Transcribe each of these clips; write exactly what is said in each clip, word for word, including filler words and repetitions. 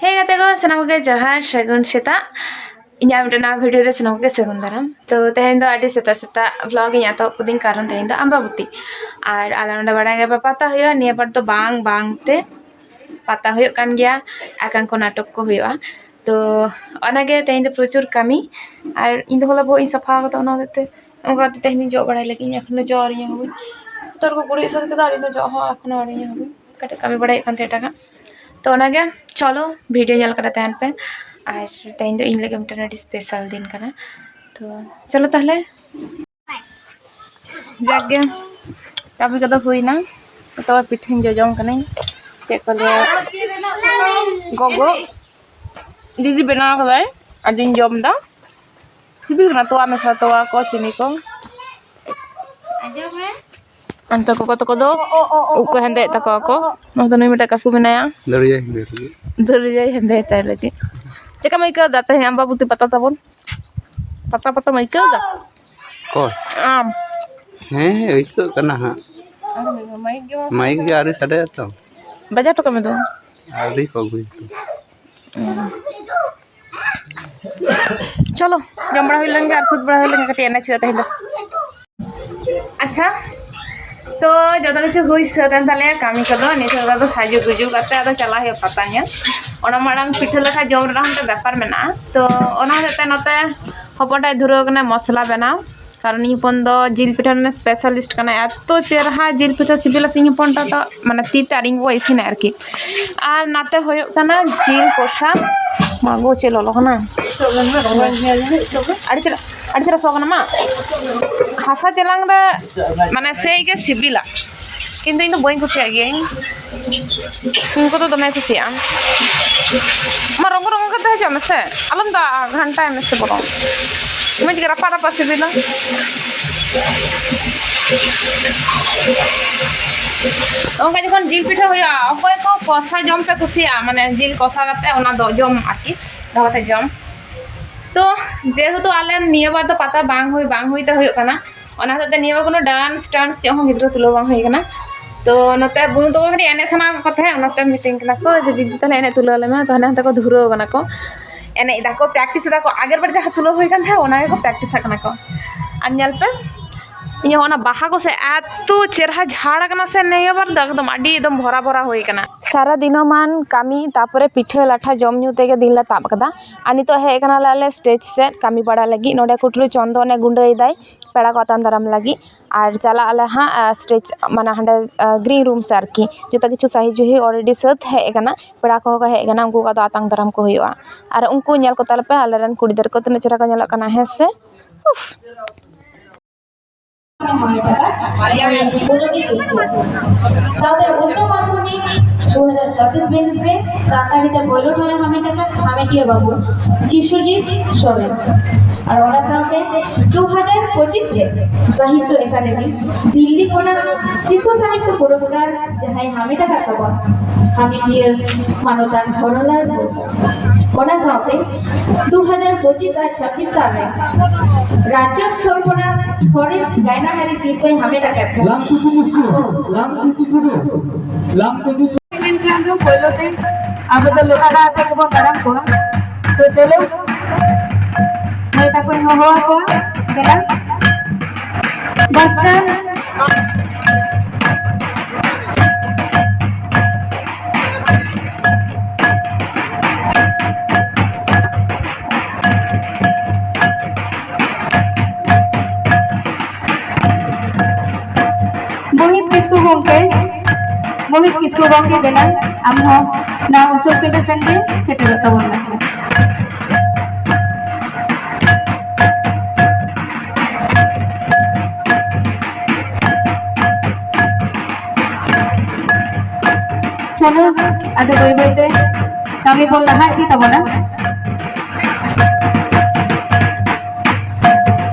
ᱦᱮᱸ ᱜᱟᱛᱮ ᱠᱚ, ᱥᱟᱱᱟᱢ ᱠᱚᱜᱮ ᱡᱚᱦᱟᱨ, ᱥᱟᱹᱜᱩᱱ ᱥᱮᱛᱟᱜ᱾ ᱤᱧᱟᱹᱜ ᱢᱤᱫᱴᱮᱱ ᱱᱟᱣᱟ ᱵᱷᱤᱰᱤᱭᱳ ᱨᱮ ᱥᱟᱱᱟᱢ ᱠᱚᱜᱮ ᱥᱟᱹᱜᱩᱱ ᱫᱟᱨᱟᱢ᱾ ᱛᱚ ᱛᱮᱦᱮᱧ ᱫᱚ ᱟᱹᱰᱤ ᱥᱮᱛᱟᱜ ᱥᱮᱛᱟᱜ ᱵᱷᱞᱚᱜ ᱤᱧ ᱮᱛᱚᱦᱚᱵ ᱠᱟᱹᱫᱟᱹᱧ, ᱠᱟᱨᱚᱱ ᱛᱮᱦᱮᱧ ᱫᱚ ᱟᱢᱵᱟᱵᱚᱛᱤ᱾ ᱟᱨ ᱟᱞᱮ ᱱᱚᱸᱰᱮ ᱵᱟᱲᱟᱭ ᱜᱮᱭᱟ ᱯᱮ, ᱯᱟᱛᱟ ᱦᱩᱭᱩᱜᱼᱟ᱾ ᱱᱤᱭᱟᱹ ᱵᱟᱨ ᱫᱚ ᱵᱟᱝ ᱵᱟᱝ ᱛᱮ ᱯᱟᱛᱟ ᱦᱩᱭᱩᱜ ᱠᱟᱱ ᱜᱮᱭᱟ, ᱮᱠᱟᱝᱠᱚ ᱱᱟᱴᱚᱠ ᱠᱚ ᱦᱩᱭᱩᱜᱼᱟ᱾ ᱛᱚ ᱚᱱᱟᱜᱮ ᱛᱮᱦᱮᱧ ᱫᱚ ᱯᱨᱚᱪᱩᱨ ᱠᱟᱹᱢᱤ᱾ ᱟᱨ ᱤᱧ ᱫᱚ ᱦᱚᱞᱟ ᱵᱚᱦᱚᱜ ᱤᱧ ᱥᱟᱯᱷᱟ ᱟᱠᱟᱫᱟ, ᱚᱱᱟ ᱦᱚᱛᱮᱡ ᱛᱮ ᱚᱱᱠᱟ ᱠᱟᱛᱮ ᱛᱮᱦᱮᱧ ᱫᱚᱧ ᱡᱚᱜ ᱵᱟᱲᱟᱭ ᱞᱟᱹᱜᱤᱫ᱾ ᱤᱧ ᱮᱠᱷᱚᱱᱳ ᱡᱚᱜ ᱟᱹᱣᱨᱤᱧ ᱮᱦᱚᱵᱟᱹᱧ᱾ ᱡᱚᱛᱚ ᱦᱚᱲ ᱠᱚ ᱜᱩᱨᱤᱡ ᱥᱟᱹᱛ ᱠᱮᱫᱟ, ᱟᱨ ᱤᱧ ᱫᱚ ᱡᱚᱜ ᱦᱚᱸ ᱮᱠᱷᱚᱱᱳ ᱟᱹᱣᱨᱤᱧ ᱮᱦᱚᱵᱟᱹᱧ᱾ ᱠᱟᱹᱴᱤᱡ ᱠᱟᱹᱢᱤ ᱵᱟᱲᱟᱭ ᱦᱩᱭᱩᱜ ᱠᱟᱱ ᱛᱟᱦᱮᱸ ᱮᱴᱟᱜᱟᱜ᱾ ᱛᱚ ᱚᱱᱟᱜᱮ ᱪᱚᱞᱚ ᱵᱷᱤᱰᱤᱭᱳ ᱧᱮᱞ ᱠᱟᱛᱮ ᱛᱟᱦᱮᱱ ᱯᱮ᱾ ᱟᱨ ᱛᱮᱦᱮᱧ ᱫᱚ ᱤᱧ ᱞᱟᱹᱜᱤᱫ ᱢᱤᱫᱴᱮᱱ ᱟᱹᱰᱤ ᱥᱯᱮᱥᱟᱞ ᱫᱤᱱ ᱠᱟᱱᱟ᱾ ᱛᱚ ᱪᱚᱞᱚ ᱛᱟᱦᱚᱞᱮ, ᱡᱟᱠ ᱜᱮ ᱠᱟᱹᱢᱤ ᱠᱚᱫᱚ ᱦᱩᱭᱱᱟ᱾ ᱱᱤᱛᱚᱜ ᱯᱤᱴᱷᱟᱹᱧ ᱡᱚᱡᱚᱢ ᱠᱟᱹᱱᱟᱹᱧ᱾ ᱪᱮᱫ ᱠᱚ ᱞᱟᱹᱭᱟ, ᱜᱚᱜᱚ ᱫᱤᱫᱤ ᱵᱮᱱᱟᱣ ᱠᱟᱫᱟᱭ, ᱟᱫᱚᱧ ᱡᱚᱢ ᱮᱫᱟ᱾ ᱥᱤᱵᱤᱞ ᱠᱟᱱᱟ, ᱛᱚᱣᱟ ᱢᱮᱥᱟ, ᱛᱚᱣᱟ ᱠᱚ, ᱪᱤᱱᱤ ᱠᱚ᱾ ᱟᱸᱡᱚᱢ ᱢᱮ᱾ ᱚᱱᱛᱮ ᱜᱚᱜᱚ ᱛᱟᱠᱚ ᱫᱚ ᱩᱵ ᱠᱚ ᱦᱮᱸᱫᱮᱭᱮᱫ ᱛᱟᱠᱚᱣᱟ ᱠᱚ᱾ ᱱᱚᱛᱮ ᱱᱩᱭ ᱢᱤᱫᱴᱟᱝ ᱠᱟᱠᱩ ᱢᱮᱱᱟᱭᱟ᱾ ᱫᱟᱹᱨᱭᱟᱹ ᱦᱮᱸᱫᱮ ᱞᱟᱹᱜᱤᱫ᱾ ᱫᱟᱹᱨᱭᱟᱹᱭ ᱦᱮᱸᱫᱮ ᱛᱟᱭ ᱞᱟᱹᱜᱤᱫ᱾ ᱪᱮᱫ ᱞᱮᱠᱟᱢ ᱟᱹᱭᱠᱟᱹᱣ ᱮᱫᱟ ᱛᱮᱦᱮᱧ ᱟᱢᱵᱟᱵᱚᱛᱤ ᱯᱟᱛᱟ ᱛᱟᱵᱚᱱ? ᱯᱟᱛᱟ ᱯᱟᱛᱟᱢ ᱟᱹᱭᱠᱟᱹᱣ ᱮᱫᱟ? ᱚᱠᱚᱭ? ᱟᱢ᱾ ᱦᱮᱸ, ᱟᱹᱭᱠᱟᱹᱜ ᱠᱟᱱᱟ ᱦᱟᱸᱜ᱾ ᱟᱨ ᱢᱟᱭᱤᱠ ᱜᱮ ᱵᱟᱝ ᱢᱟᱭᱤᱠ ᱜᱮ ᱟᱹᱣᱨᱤ ᱥᱟᱰᱮᱭᱟ ᱛᱚ᱾ ᱵᱟᱡᱟᱣ ᱦᱚᱴᱚ ᱠᱟᱜ ᱢᱮ ᱫᱚ᱾ ᱟᱹᱣᱨᱤ ᱠᱚ ᱟᱹᱜᱩᱭᱟ ᱛᱚ᱾ ᱪᱚᱞᱚ, ᱡᱚᱢ ᱵᱟᱲᱟ ᱦᱩᱭ ᱞᱮᱱ ᱜᱮ ᱟᱨ ᱥᱟᱹᱛ ᱵᱟᱲᱟ ᱦᱩᱭ ᱞᱮᱱ ᱜᱮ, ᱠᱟᱹᱴᱤᱡ ᱮᱱᱮᱡ ᱦᱩᱭᱩᱜᱼᱟ ᱛᱮᱦᱮᱧ ᱫᱚ᱾ ᱟᱪᱪᱷᱟ, ᱛᱚ ᱡᱚᱛᱚ ᱠᱤᱪᱷᱩ ᱦᱩᱭ ᱥᱟᱹᱛ ᱮᱱ ᱛᱟᱞᱮᱭᱟ ᱠᱟᱹᱢᱤ ᱠᱚᱫᱚ᱾ ᱱᱤᱛᱚᱜ ᱫᱚ ᱟᱫᱚ ᱥᱟᱡᱩ ᱜᱩᱡᱩ ᱠᱟᱛᱮ ᱟᱫᱚ ᱪᱟᱞᱟᱜ ᱦᱩᱭᱩᱜᱼᱟ ᱯᱟᱛᱟ ᱧᱮᱞ᱾ ᱚᱱᱟ ᱢᱟᱲᱟᱝ ᱯᱤᱴᱷᱟᱹ ᱞᱟᱴᱷᱟ ᱡᱚᱢ ᱨᱮᱱᱟᱜ ᱦᱚᱸ ᱢᱤᱫᱴᱮᱱ ᱵᱮᱯᱟᱨ ᱢᱮᱱᱟᱜᱼᱟ᱾ ᱛᱚ ᱚᱱᱟ ᱦᱚᱛᱮᱡ ᱛᱮ ᱱᱚᱛᱮ ᱦᱚᱯᱚᱱ ᱴᱟᱜ ᱫᱷᱩᱨᱟᱹᱣ ᱠᱟᱱᱟ ᱢᱚᱥᱞᱟ ᱵᱮᱱᱟᱣ, ᱠᱟᱨᱚᱱ ᱤᱧ ᱦᱚᱯᱚᱱ ᱫᱚ ᱡᱤᱞ ᱯᱤᱴᱷᱟᱹ ᱨᱮᱱᱟᱜ ᱥᱯᱮᱥᱟᱞᱤᱥᱴ ᱠᱟᱱᱟᱭ᱾ ᱮᱛᱚ ᱪᱮᱨᱦᱟ ᱡᱤᱞ ᱯᱤᱴᱷᱟᱹ ᱥᱤᱵᱤᱞᱟ ᱥᱮ ᱤᱧ ᱦᱚᱯᱚᱱ ᱴᱟᱜ ᱫᱚ, ᱢᱟᱱᱮ ᱛᱤ ᱛᱮ ᱟᱨ ᱤᱧ ᱜᱚᱜᱚ ᱤᱥᱤᱱᱟ ᱟᱨᱠᱤ᱾ ᱟᱨ ᱱᱟᱛᱮ ᱦᱩᱭᱩᱜ ᱠᱟᱱᱟ ᱡᱤᱞ ᱠᱚᱥᱟ᱾ ᱢᱟ ᱜᱚ, ᱪᱮᱫ ᱞᱚᱞᱚ ᱠᱟᱱᱟ᱾ ᱟᱹᱰᱤ ᱪᱮᱦᱨᱟ, ᱟᱹᱰᱤ ᱪᱮᱦᱨᱟ ᱥᱚ ᱠᱟᱱᱟ ᱢᱟ᱾ ᱦᱟᱥᱟ ᱪᱮᱞᱟᱝ ᱨᱮ ᱢᱟᱱᱮ ᱥᱮᱭ ᱜᱮ ᱥᱤᱵᱤᱞᱟ, ᱠᱤᱱᱛᱩ ᱤᱧ ᱫᱚ ᱵᱟᱹᱧ ᱠᱩᱥᱤᱭᱟᱜ ᱜᱮᱭᱟᱹᱧ᱾ ᱩᱱᱠᱩ ᱫᱚ ᱫᱚᱢᱮ ᱠᱩᱥᱤᱭᱟᱜᱼᱟ᱾ ᱢᱟ ᱨᱚᱝᱜᱚ ᱨᱚᱝᱜᱚ ᱠᱟᱛᱮ ᱦᱤᱡᱩᱜ ᱢᱮᱥᱮ, ᱟᱞᱚᱢ ᱫᱟ ᱜᱷᱟᱱᱴᱟᱭ ᱢᱮᱥᱮ ᱵᱚᱨᱚᱝ᱾ ᱢᱚᱡᱽ ᱜᱮ ᱨᱟᱯᱟᱜ ᱨᱟᱯᱟᱜ ᱥᱤᱵᱤᱞᱟ᱾ ᱚᱱᱠᱟ ᱡᱚᱠᱷᱚᱱ ᱡᱤᱞ ᱯᱤᱴᱷᱟᱹ ᱦᱩᱭᱩᱜᱼᱟ, ᱚᱠᱚᱭ ᱠᱚ ᱠᱚᱥᱟ ᱡᱚᱢ ᱯᱮ ᱠᱩᱥᱤᱭᱟᱜᱼᱟ, ᱢᱟᱱᱮ ᱡᱤᱞ ᱠᱚᱥᱟ ᱠᱟᱛᱮ ᱚᱱᱟ ᱫᱚ ᱡᱚᱢ ᱟᱨᱠᱤ, ᱫᱚᱦᱚ ᱠᱟᱛᱮ ᱡᱚᱢ᱾ ᱛᱚ ᱡᱮᱦᱮᱛᱩ ᱟᱞᱮ ᱱᱤᱭᱟᱹ ᱵᱟᱨ ᱫᱚ ᱯᱟᱛᱟ ᱵᱟᱝ ᱦᱩᱭ ᱵᱟᱝ ᱦᱩᱭ ᱛᱮ ᱦᱩᱭᱩᱜ ᱠᱟᱱᱟ, ᱚᱱᱟ ᱦᱚᱛᱮᱡ ᱛᱮ ᱱᱤᱭᱟᱹ ᱵᱟᱨ ᱠᱳᱱᱳ ᱰᱟᱱᱥ ᱴᱟᱱᱥ ᱪᱮᱫ ᱦᱚᱸ ᱜᱤᱫᱽᱨᱟᱹ ᱛᱩᱞᱟᱹᱣ ᱵᱟᱝ ᱦᱩᱭ ᱠᱟᱱᱟ᱾ ᱛᱚ ᱱᱚᱛᱮ ᱵᱩᱱᱩ ᱛᱟᱠᱚ ᱠᱟᱹᱴᱤᱡ ᱮᱱᱮᱡ ᱥᱟᱱᱟ ᱠᱚ ᱛᱟᱦᱮᱸᱫ, ᱚᱱᱟᱛᱮ ᱢᱤᱛᱟᱹᱧ ᱠᱟᱱᱟ ᱠᱚ ᱡᱮ, "ᱫᱤᱫᱤ, ᱛᱟᱦᱞᱮ ᱮᱱᱮᱡ ᱛᱩᱞᱟᱹᱣ ᱟᱞᱮ ᱢᱮ᱾" ᱛᱚ ᱦᱟᱱᱮ ᱦᱟᱱᱛᱮ ᱠᱚ ᱫᱷᱩᱨᱟᱹᱣ ᱠᱟᱱᱟ ᱠᱚ, ᱮᱱᱮᱡ ᱫᱟᱠᱚ, ᱯᱨᱮᱠᱴᱤᱥ ᱫᱟᱠᱚ᱾ ᱟᱜᱮᱨ ᱵᱟᱨ ᱡᱟᱦᱟᱸ ᱛᱩᱞᱟᱹᱣ ᱦᱩᱭ ᱠᱟᱱ ᱛᱟᱦᱮᱸᱫ, ᱚᱱᱟ ᱜᱮᱠᱚ ᱯᱨᱮᱠᱴᱤᱥᱟᱜ ᱠᱟᱱᱟ ᱠᱚ᱾ ᱟᱨ ᱧᱮᱞ ᱯᱮ, ᱤᱧᱟᱹᱜ ᱚᱱᱟ ᱵᱟᱦᱟ ᱠᱚ ᱥᱮ ᱮᱛᱚ ᱪᱮᱨᱦᱟ ᱡᱷᱟᱲ ᱠᱟᱱᱟ ᱥᱮ ᱱᱤᱭᱟᱹ ᱵᱟᱨ ᱫᱚ, ᱮᱠᱫᱚᱢ ᱟᱹᱰᱤ ᱮᱠᱫᱚᱢ ᱵᱷᱚᱨᱟ ᱵᱷᱚᱨᱟ ᱦᱩᱭ ᱠᱟᱱᱟ᱾ ᱥᱟᱨᱟ ᱫᱤᱱᱚᱢᱟᱱ ᱠᱟᱹᱢᱤ, ᱛᱟᱯᱚᱨᱮ ᱯᱤᱴᱷᱟᱹ ᱞᱟᱴᱷᱟ ᱡᱚᱢ ᱧᱩ ᱛᱮᱜᱮ ᱫᱤᱱ ᱞᱮ ᱛᱟᱵ ᱠᱟᱫᱟ᱾ ᱟᱨ ᱱᱤᱛᱚᱜ ᱦᱮᱡ ᱠᱟᱱᱟᱞᱮ ᱟᱞᱮ ᱥᱴᱮᱡᱽ ᱥᱮᱫ ᱠᱟᱹᱢᱤ ᱵᱟᱲᱟ ᱞᱟᱹᱜᱤᱫ᱾ ᱱᱚᱰᱮ ᱠᱩᱴᱨᱩ ᱪᱚᱱᱫᱚᱱᱮ ᱜᱩᱸᱰᱟᱹᱭᱮᱫᱟᱭ ᱯᱮᱲᱟ ᱠᱚ ᱟᱛᱟᱝ ᱫᱟᱨᱟᱢ ᱞᱟᱹᱜᱤᱫ᱾ ᱟᱨ ᱪᱟᱞᱟᱜ ᱟᱞᱮ ᱦᱟᱸᱜ, ᱟᱸ, ᱥᱴᱮᱡᱽ, ᱢᱟᱱᱮ ᱦᱟᱸᱰᱮ, ᱟᱸ, ᱜᱨᱤᱱ ᱨᱩᱢ ᱥᱮ ᱟᱨᱠᱤ᱾ ᱡᱚᱛᱚ ᱠᱤᱪᱷᱩ ᱥᱟᱦᱤ ᱡᱩᱦᱤ already ᱥᱟᱹᱛ ᱦᱮᱡ ᱟᱠᱟᱱᱟ᱾ ᱯᱮᱲᱟ ᱠᱚᱦᱚᱸ ᱠᱚ ᱦᱮᱡ ᱟᱠᱟᱱᱟ, ᱩᱱᱠᱩ ᱠᱚᱫᱚ ᱟᱛᱟᱝ ᱫᱟᱨᱟᱢ ᱠᱚ ᱦᱩᱭᱩᱜᱼᱟ᱾ ᱟᱨ ᱩᱱᱠᱩ ᱧᱮᱞ ᱠᱚ ᱛᱟᱞᱮ ᱯᱮ, ᱟᱞᱮᱨᱮᱱ ᱠᱩᱲᱤ ᱜᱤᱫᱟᱹᱨ ᱠᱚ ᱛᱤᱱᱟᱹᱜ ᱪᱮᱦᱨᱟ ᱠᱚ ᱧᱮᱞᱚᱜ ᱠᱟᱱᱟ, ᱦᱮᱸ ᱥᱮ? ᱩᱯᱷ᱾ ᱥᱟᱶᱛᱮ ᱩᱪᱪᱚ ᱢᱟᱫᱽᱫᱷᱚᱢᱤᱠ ᱫᱩ ᱦᱟᱡᱟᱨ ᱪᱷᱟᱵᱵᱤᱥ ᱵᱤᱱᱤᱰ ᱨᱮ ᱥᱟᱱᱛᱟᱲᱤ ᱛᱮ ᱯᱳᱭᱞᱳ ᱴᱷᱟᱶ ᱮ ᱦᱟᱢᱮᱴ ᱟᱠᱟᱫ ᱦᱟᱢᱮᱴᱤᱭᱟᱹ ᱵᱟᱹᱵᱩ ᱡᱤᱥᱩᱡᱤᱛ ᱥᱚᱨᱮᱱ᱾ ᱟᱨ ᱚᱱᱟ ᱥᱟᱶᱛᱮ ᱫᱩ ᱦᱟᱡᱟᱨ ᱯᱚᱸᱪᱤᱥ ᱨᱮ ᱥᱟᱦᱤᱛᱛᱚ ᱮᱠᱟᱰᱮᱢᱤ ᱫᱤᱞᱞᱤ ᱠᱷᱚᱱᱟᱜ ᱥᱤᱥᱩ ᱥᱟᱦᱤᱛᱛᱚ ᱯᱩᱨᱚᱥᱠᱟᱨ ᱡᱟᱦᱟᱸᱭ ᱦᱟᱢᱮᱴ ᱟᱠᱟᱫ ᱛᱟᱵᱚᱱ ᱦᱟᱢᱮᱴᱤᱭᱟᱹ ᱢᱟᱱᱚᱛᱟᱱ ᱦᱚᱨᱚᱞᱟᱞ ᱢᱩᱨᱢᱩ᱾ ᱚᱱᱟ ᱥᱟᱶᱛᱮ ᱫᱩ ᱦᱟᱡᱟᱨ ᱯᱚᱸᱪᱤᱥ ᱟᱨ ᱪᱷᱟᱵᱵᱤᱥ ᱥᱟᱞ ᱨᱮ ᱨᱟᱡᱽᱡᱚ ᱥᱛᱚᱨ ᱠᱷᱚᱱᱟᱜ ᱥᱚᱨᱮᱥ ᱜᱟᱭᱱᱟᱦᱟᱨᱤ ᱥᱤᱨᱯᱟᱹᱭ ᱦᱟᱢᱮᱴ ᱟᱠᱟᱫ ᱞᱟᱢ ᱛᱤᱛᱤ ᱠᱤᱥᱠᱩ, ᱞᱟᱢ ᱛᱤᱛᱤ ᱴᱩᱰᱩ, ᱞᱟᱢ ᱛᱤᱛᱤ ᱴᱩᱰᱩ᱾ ᱢᱮᱱᱠᱷᱟᱱ ᱫᱚ ᱯᱳᱭᱞᱳ ᱛᱮ ᱟᱵᱚ ᱫᱚ ᱞᱚᱴᱟ ᱫᱟᱜ ᱟᱛᱮ ᱜᱮᱵᱚᱱ ᱫᱟᱨᱟᱢ ᱠᱚᱣᱟ᱾ ᱛᱚ ᱪᱚᱞᱚ, ᱢᱟᱹᱭ ᱛᱟᱠᱚᱧ ᱦᱚᱦᱚ ᱟᱠᱚᱣᱟ, ᱫᱮᱞᱟ᱾ ᱵᱟᱥᱴᱟᱨ᱾ ᱢᱳᱦᱤᱛ ᱠᱤᱥᱠᱩ ᱜᱚᱢᱠᱮ, ᱢᱳᱦᱤᱛ ᱠᱤᱥᱠᱩ ᱜᱚᱢᱠᱮ, ᱫᱮᱞᱟ, ᱟᱢ ᱦᱚᱸ ᱱᱚᱣᱟ ᱩᱥᱩᱞ ᱯᱤᱸᱰᱟᱹ ᱥᱮᱱ ᱜᱮ ᱥᱮᱴᱮᱨᱚᱜ ᱛᱟᱵᱚᱱ ᱢᱮ᱾ ᱪᱚᱞᱚ, ᱟᱫᱚ ᱵᱟᱹᱭ ᱵᱟᱹᱭ ᱛᱮ ᱠᱟᱹᱢᱤ ᱵᱚᱱ ᱞᱟᱦᱟ ᱤᱫᱤ ᱛᱟᱵᱚᱱᱟ᱾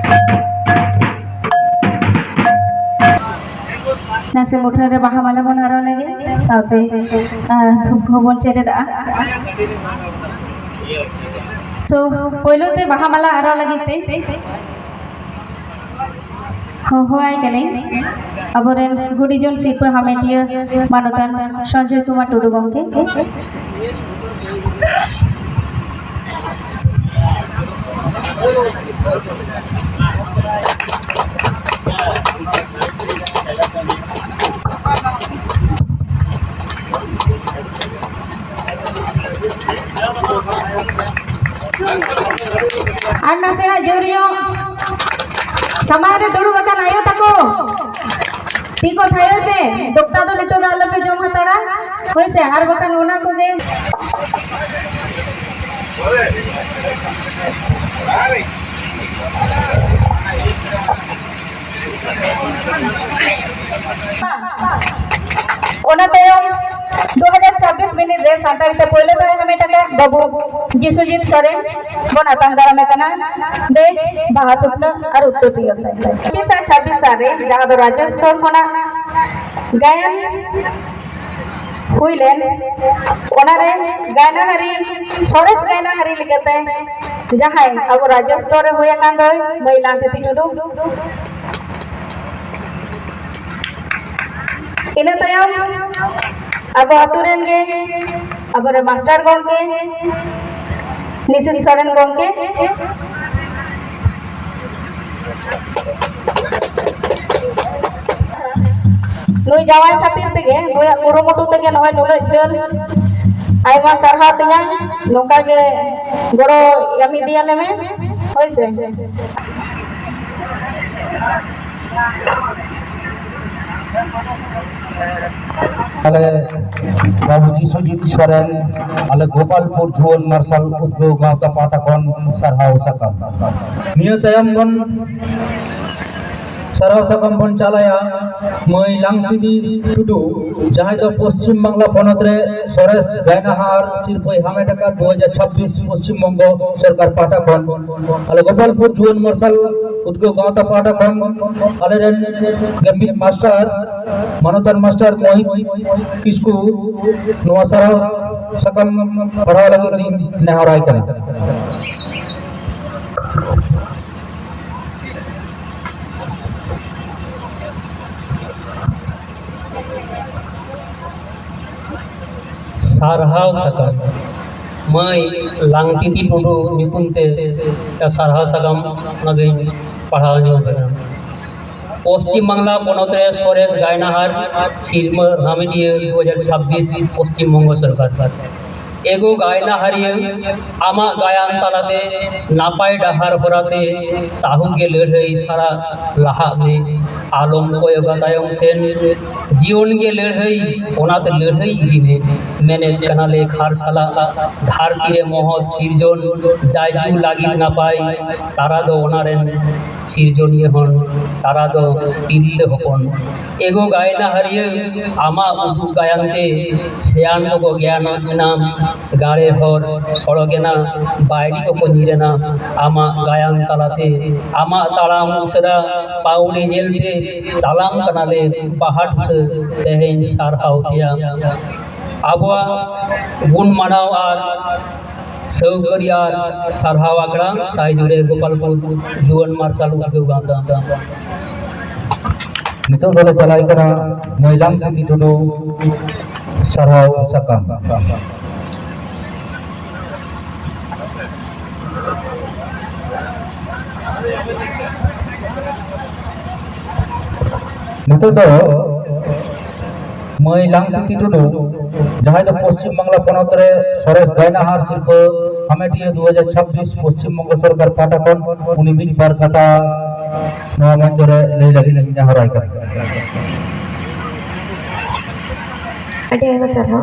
ᱱᱟᱥᱮ ᱢᱩᱴᱷᱟᱹᱱ ᱨᱮ ᱵᱟᱦᱟ ᱢᱟᱞᱟ ᱵᱚᱱ ᱟᱨᱟᱣ ᱞᱮᱜᱮ, ᱥᱟᱶᱛᱮ, ᱟᱨ, ᱫᱷᱩᱯ ᱠᱚᱦᱚᱸ ᱵᱚᱱ ᱪᱮᱨᱮᱡᱟᱜᱼᱟ᱾ ᱛᱚ, ᱯᱳᱭᱞᱳ ᱛᱮ ᱵᱟᱦᱟ ᱢᱟᱞᱟ ᱟᱨᱟᱣ ᱞᱟᱹᱜᱤᱫ ᱛᱮ ᱦᱚᱦᱚᱣᱟᱭ ᱠᱟᱹᱱᱟᱹᱧ ᱟᱵᱚᱨᱮᱱ ᱜᱩᱱᱤᱡᱚᱱ ᱥᱤᱨᱯᱟᱹ ᱦᱟᱢᱮᱴᱤᱭᱟᱹ ᱢᱟᱱᱚᱛᱟᱱ ᱥᱚᱧᱡᱚᱭ ᱠᱩᱢᱟᱨ ᱴᱩᱰᱩ ᱜᱚᱢᱠᱮ᱾ ᱟᱨ ᱱᱟᱥᱮᱱᱟᱜ ᱡᱳᱨ ᱧᱚᱜ᱾ ᱥᱟᱢᱟᱝ ᱨᱮ ᱫᱩᱲᱩᱵ ᱟᱠᱟᱱ ᱟᱭᱳ ᱛᱟᱠᱚ, ᱛᱤ ᱠᱚ ᱛᱷᱟᱭᱚᱭ ᱯᱮ᱾ ᱫᱚᱠᱛᱟ ᱫᱚ ᱱᱤᱛᱚᱜ ᱫᱚ ᱟᱞᱚᱯᱮ ᱡᱚᱢ ᱦᱟᱛᱟᱲᱟ, ᱦᱳᱭ ᱥᱮ? ᱟᱨ ᱵᱟᱠᱷᱟᱱ ᱚᱱᱟ ᱠᱚᱜᱮ᱾ ᱚᱱᱟ ᱛᱟᱭᱚᱢ ᱫᱩ ᱦᱟᱡᱟᱨ ᱪᱷᱟᱵᱵᱤᱥ ᱵᱤᱱᱤᱰ ᱨᱮ ᱥᱟᱱᱛᱟᱲᱤ ᱛᱮ ᱯᱳᱭᱞᱳ ᱫᱷᱟᱣ ᱦᱟᱢᱮᱴ ᱟᱠᱟᱫ ᱵᱟᱹᱵᱩ ᱡᱤᱥᱩᱡᱤᱛ ᱥᱚᱨᱮᱱ ᱵᱚᱱ ᱟᱛᱟᱝ ᱫᱟᱨᱟᱢᱮ ᱠᱟᱱᱟ᱾ ᱵᱮᱪ ᱵᱟᱦᱟ ᱛᱷᱩᱯᱱᱟᱹ ᱟᱨ ᱩᱛᱛᱚᱨ ᱛᱮᱭᱟᱨ ᱞᱟᱹᱜᱤᱫ᱾ ᱯᱚᱸᱪᱤᱥ ᱟᱨ ᱪᱷᱟᱵᱵᱤᱥ ᱥᱟᱞ ᱨᱮ, ᱡᱟᱦᱟᱸ ᱫᱚ ᱨᱟᱡᱽᱡᱚ ᱥᱛᱚᱨ ᱠᱷᱚᱱᱟᱜ ᱜᱟᱭᱟᱱ ᱦᱩᱭ ᱞᱮᱱ, ᱚᱱᱟᱨᱮ ᱜᱟᱭᱱᱟᱦᱟᱨᱤ, ᱥᱚᱨᱮᱥ ᱜᱟᱭᱱᱟᱦᱟᱨᱤ ᱞᱮᱠᱟᱛᱮ ᱡᱟᱦᱟᱸᱭ ᱟᱵᱚ ᱨᱟᱡᱽᱡᱚ ᱥᱛᱚᱨ ᱨᱮ ᱦᱩᱭ ᱟᱠᱟᱱ ᱫᱚᱭ ᱢᱟᱹᱭ ᱞᱟᱝᱛᱤᱛᱤ ᱴᱩᱰᱩ᱾ ᱤᱱᱟᱹ ᱛᱟᱭᱚᱢ ᱟᱵᱚ ᱟᱛᱳ ᱨᱮᱱ ᱜᱮ ᱟᱵᱚᱨᱮᱱ ᱢᱟᱥᱴᱟᱨ ᱜᱚᱢᱠᱮ ᱱᱤᱥᱤᱛ ᱥᱚᱨᱮᱱ ᱜᱚᱢᱠᱮ, ᱱᱩᱭ ᱡᱟᱶᱟᱭ ᱠᱷᱟᱹᱛᱤᱨ ᱛᱮᱜᱮ, ᱱᱩᱭᱟᱜ ᱠᱩᱨᱩᱢᱩᱴᱩ ᱛᱮᱜᱮ ᱱᱚᱜᱼᱚᱭ ᱱᱩᱱᱟᱹᱜ ᱡᱷᱟᱹᱞ᱾ ᱟᱭᱢᱟ ᱥᱟᱨᱦᱟᱣ ᱛᱮᱧᱟᱝ, ᱱᱚᱝᱠᱟ ᱜᱮ ᱜᱚᱲᱚ ᱮᱢ ᱤᱫᱤᱭᱟᱞᱮ ᱢᱮ, ᱦᱳᱭ ᱥᱮ᱾ ᱟᱞᱮ ᱵᱟᱹᱵᱩ ᱡᱤᱥᱩᱡᱤᱛ ᱥᱚᱨᱮᱱ, ᱟᱞᱮ ᱜᱳᱯᱟᱞᱯᱩᱨ ᱡᱩᱣᱟᱹᱱ ᱢᱟᱨᱥᱟᱞ ᱩᱫᱽᱜᱟᱹᱣ ᱜᱟᱶᱛᱟ ᱯᱟᱦᱴᱟ ᱠᱷᱚᱱ ᱥᱟᱨᱦᱟᱣ ᱥᱟᱠᱟᱢ᱾ ᱱᱤᱭᱟᱹ ᱛᱟᱭᱚᱢ ᱵᱚᱱ ᱥᱟᱨᱦᱟᱣ ᱥᱟᱠᱟᱢ ᱵᱚᱱ ᱪᱟᱞᱟᱭᱟ ᱢᱟᱹᱭ ᱞᱟᱝᱛᱤᱛᱤ ᱴᱩᱰᱩ, ᱡᱟᱦᱟᱸᱭ ᱫᱚ ᱯᱚᱥᱪᱤᱢ ᱵᱟᱝᱞᱟ ᱯᱚᱱᱚᱛ ᱨᱮ ᱥᱚᱨᱮᱥ ᱜᱟᱭᱱᱟᱦᱟᱨ ᱥᱤᱨᱯᱟᱹᱭ ᱦᱟᱢᱮᱴ ᱟᱠᱟᱫ ᱫᱩ ᱦᱟᱡᱟᱨ ᱪᱷᱟᱵᱵᱤᱥ ᱯᱚᱥᱪᱤᱢ ᱵᱚᱝᱜᱚ ᱥᱚᱨᱠᱟᱨ ᱯᱟᱦᱴᱟ ᱠᱷᱚᱱ᱾ ᱟᱞᱮ ᱜᱳᱯᱟᱞᱯᱩᱨ ᱡᱩᱣᱟᱹᱱ ᱢᱟᱨᱥᱟᱞ ᱩᱫᱽᱜᱟᱹᱣ ᱜᱟᱶᱛᱟ ᱯᱟᱦᱴᱟ ᱠᱷᱚᱱ ᱟᱞᱮᱨᱮᱱ ᱜᱟᱹᱢᱤᱫ ᱢᱟᱥᱴᱟᱨ, ᱢᱟᱱᱚᱛᱟᱱ ᱢᱟᱥᱴᱟᱨ ᱢᱳᱦᱤᱛ ᱠᱤᱥᱠᱩ ᱱᱚᱣᱟ ᱥᱟᱨᱦᱟᱣ ᱥᱟᱠᱟᱢ ᱯᱟᱲᱦᱟᱣ ᱞᱟᱹᱜᱤᱫ ᱞᱤᱧ ᱱᱮᱦᱚᱨᱟᱭ ᱠᱟᱱᱟ᱾ ᱥᱟᱨᱦᱟᱣ ᱥᱟᱠᱟᱢ᱾ ᱢᱟᱹᱭ ᱞᱟᱝᱛᱤᱛᱤ ᱴᱩᱰᱩ ᱧᱩᱛᱩᱢ ᱛᱮ ᱥᱟᱨᱦᱟᱣ ᱥᱟᱠᱟᱢ ᱚᱱᱟᱜᱤᱧ ᱯᱟᱲᱦᱟᱣ ᱧᱚᱜ ᱠᱟᱱᱟ᱾ ᱯᱚᱥᱪᱤᱢ ᱵᱟᱝᱞᱟ ᱯᱚᱱᱚᱛ ᱨᱮ ᱥᱚᱨᱮᱥ ᱜᱟᱭᱱᱟᱦᱟᱨ ᱥᱤᱨᱢᱟᱹ ᱦᱟᱢᱮᱴᱤᱭᱟᱹ ᱫᱩ ᱦᱟᱡᱟᱨ ᱪᱷᱟᱵᱵᱤᱥ ᱯᱚᱥᱪᱤᱢ ᱵᱚᱝᱜᱚ ᱥᱚᱨᱠᱟᱨ᱾ ᱮᱜᱳ ᱜᱟᱭᱱᱟᱦᱟᱨᱤᱭᱟᱹ, ᱟᱢᱟᱜ ᱜᱟᱭᱟᱱ ᱛᱟᱞᱟᱛᱮ ᱱᱟᱯᱟᱭ ᱰᱟᱦᱟᱨ ᱦᱚᱨᱟᱛᱮ ᱛᱟᱹᱦᱩ ᱜᱮ ᱞᱟᱹᱲᱦᱟᱹᱭ ᱥᱟᱨᱟ ᱞᱟᱦᱟᱜ ᱢᱮ᱾ ᱟᱞᱚᱢ ᱠᱚᱭᱚᱜᱟ ᱛᱟᱭᱚᱢ ᱥᱮᱱ, ᱡᱤᱭᱚᱱ ᱜᱮ ᱞᱟᱹᱲᱦᱟᱹᱭ, ᱚᱱᱟᱛᱮ ᱞᱟᱹᱲᱦᱟᱹᱭ ᱤᱫᱤ ᱢᱮ᱾ ᱢᱮᱱᱮᱫ ᱠᱟᱱᱟᱞᱮ ᱠᱷᱟᱨ ᱥᱟᱞᱟᱜ ᱫᱷᱟᱹᱨᱛᱤ ᱨᱮ ᱢᱚᱦᱚᱛ ᱥᱤᱨᱡᱚᱱ, ᱡᱟᱭᱡᱩᱜᱽ ᱞᱟᱹᱜᱤᱫ ᱱᱟᱯᱟᱭ, ᱛᱟᱨᱟ ᱫᱚ ᱚᱱᱟ ᱨᱮᱱ ᱥᱤᱨᱡᱚᱱᱤᱭᱟᱹ ᱦᱚᱲ, ᱛᱟᱨᱟ ᱫᱚ ᱛᱤᱨᱞᱟᱹ ᱦᱚᱯᱚᱱ᱾ ᱮᱜᱳ ᱜᱟᱭᱱᱟᱦᱟᱨᱤᱭᱟᱹ, ᱟᱢᱟᱜ ᱩᱫᱩᱜ ᱜᱟᱭᱟᱱ ᱛᱮ ᱥᱮᱭᱟᱱ ᱠᱚᱠᱚ ᱜᱮᱭᱟᱱᱚᱜ ᱮᱱᱟ, ᱜᱟᱲᱮ ᱦᱚᱲ ᱥᱚᱲᱚᱜ ᱮᱱᱟ, ᱵᱟᱭᱨᱤ ᱠᱚᱠᱚ ᱧᱤᱨ ᱮᱱᱟ᱾ ᱟᱢᱟᱜ ᱜᱟᱭᱟᱱ ᱛᱟᱞᱟᱛᱮ ᱟᱢᱟᱜ ᱛᱟᱲᱟᱢ ᱩᱥᱟᱹᱨᱟ ᱯᱟᱹᱣᱲᱤ ᱧᱮᱞᱛᱮ ᱪᱟᱞᱟᱢ ᱠᱟᱱᱟᱞᱮ ᱵᱟᱦᱟ ᱴᱩᱥᱟᱹ, ᱛᱮᱦᱮᱧ ᱥᱟᱨᱦᱟᱣ ᱯᱮᱭᱟ᱾ ᱟᱵᱚᱣᱟᱜ ᱜᱩᱱ ᱢᱟᱱᱟᱣ ᱟᱨ ᱥᱟᱹᱣᱠᱟᱹᱨᱤ ᱟᱨ ᱥᱟᱨᱦᱟᱣ ᱟᱠᱷᱲᱟ, ᱥᱟᱭᱡᱩᱲᱮ ᱜᱳᱯᱟᱞᱯᱩᱨ, ᱡᱩᱣᱟᱹᱱ ᱢᱟᱨᱥᱟᱞ ᱩᱫᱽᱜᱟᱹᱣ ᱜᱟᱶᱛᱟ᱾ ᱱᱤᱛᱚᱜ ᱫᱚᱞᱮ ᱪᱟᱞᱟᱜ ᱠᱟᱱᱟ ᱢᱟᱹᱭᱞᱟᱢ ᱥᱤᱝᱜᱤ ᱴᱩᱰᱩ ᱥᱟᱨᱦᱟᱣ ᱥᱟᱠᱟᱢ᱾ ᱱᱤᱛᱚᱜ ᱫᱚ ᱢᱟᱹᱭ ᱞᱟᱝᱛᱤᱛᱤ ᱴᱩᱰᱩ, ᱡᱟᱦᱟᱸᱭ ᱫᱚ ᱯᱚᱥᱪᱤᱢ ᱵᱟᱝᱞᱟ ᱯᱚᱱᱚᱛ ᱨᱮ ᱥᱚᱨᱮᱥ ᱜᱟᱭᱱᱟᱦᱟᱨ ᱥᱤᱨᱯᱟᱹ ᱦᱟᱢᱮᱴᱤᱭᱟᱹ ᱫᱩ ᱦᱟᱡᱟᱨ ᱪᱷᱟᱵᱵᱤᱥ ᱯᱚᱥᱪᱤᱢ ᱵᱚᱝᱜᱚ ᱥᱚᱨᱠᱟᱨ ᱯᱟᱦᱴᱟ ᱠᱷᱚᱱ, ᱩᱱᱤ ᱢᱤᱫ ᱵᱟᱨ ᱠᱟᱛᱷᱟ ᱱᱚᱣᱟ ᱢᱚᱧᱪᱚ ᱨᱮ ᱞᱟᱹᱭ ᱞᱟᱹᱜᱤᱫ ᱤᱧ ᱱᱮᱦᱚᱨᱟᱭ ᱠᱟᱱᱟ᱾ ᱟᱹᱰᱤ ᱟᱭᱢᱟ ᱥᱟᱨᱦᱟᱣ᱾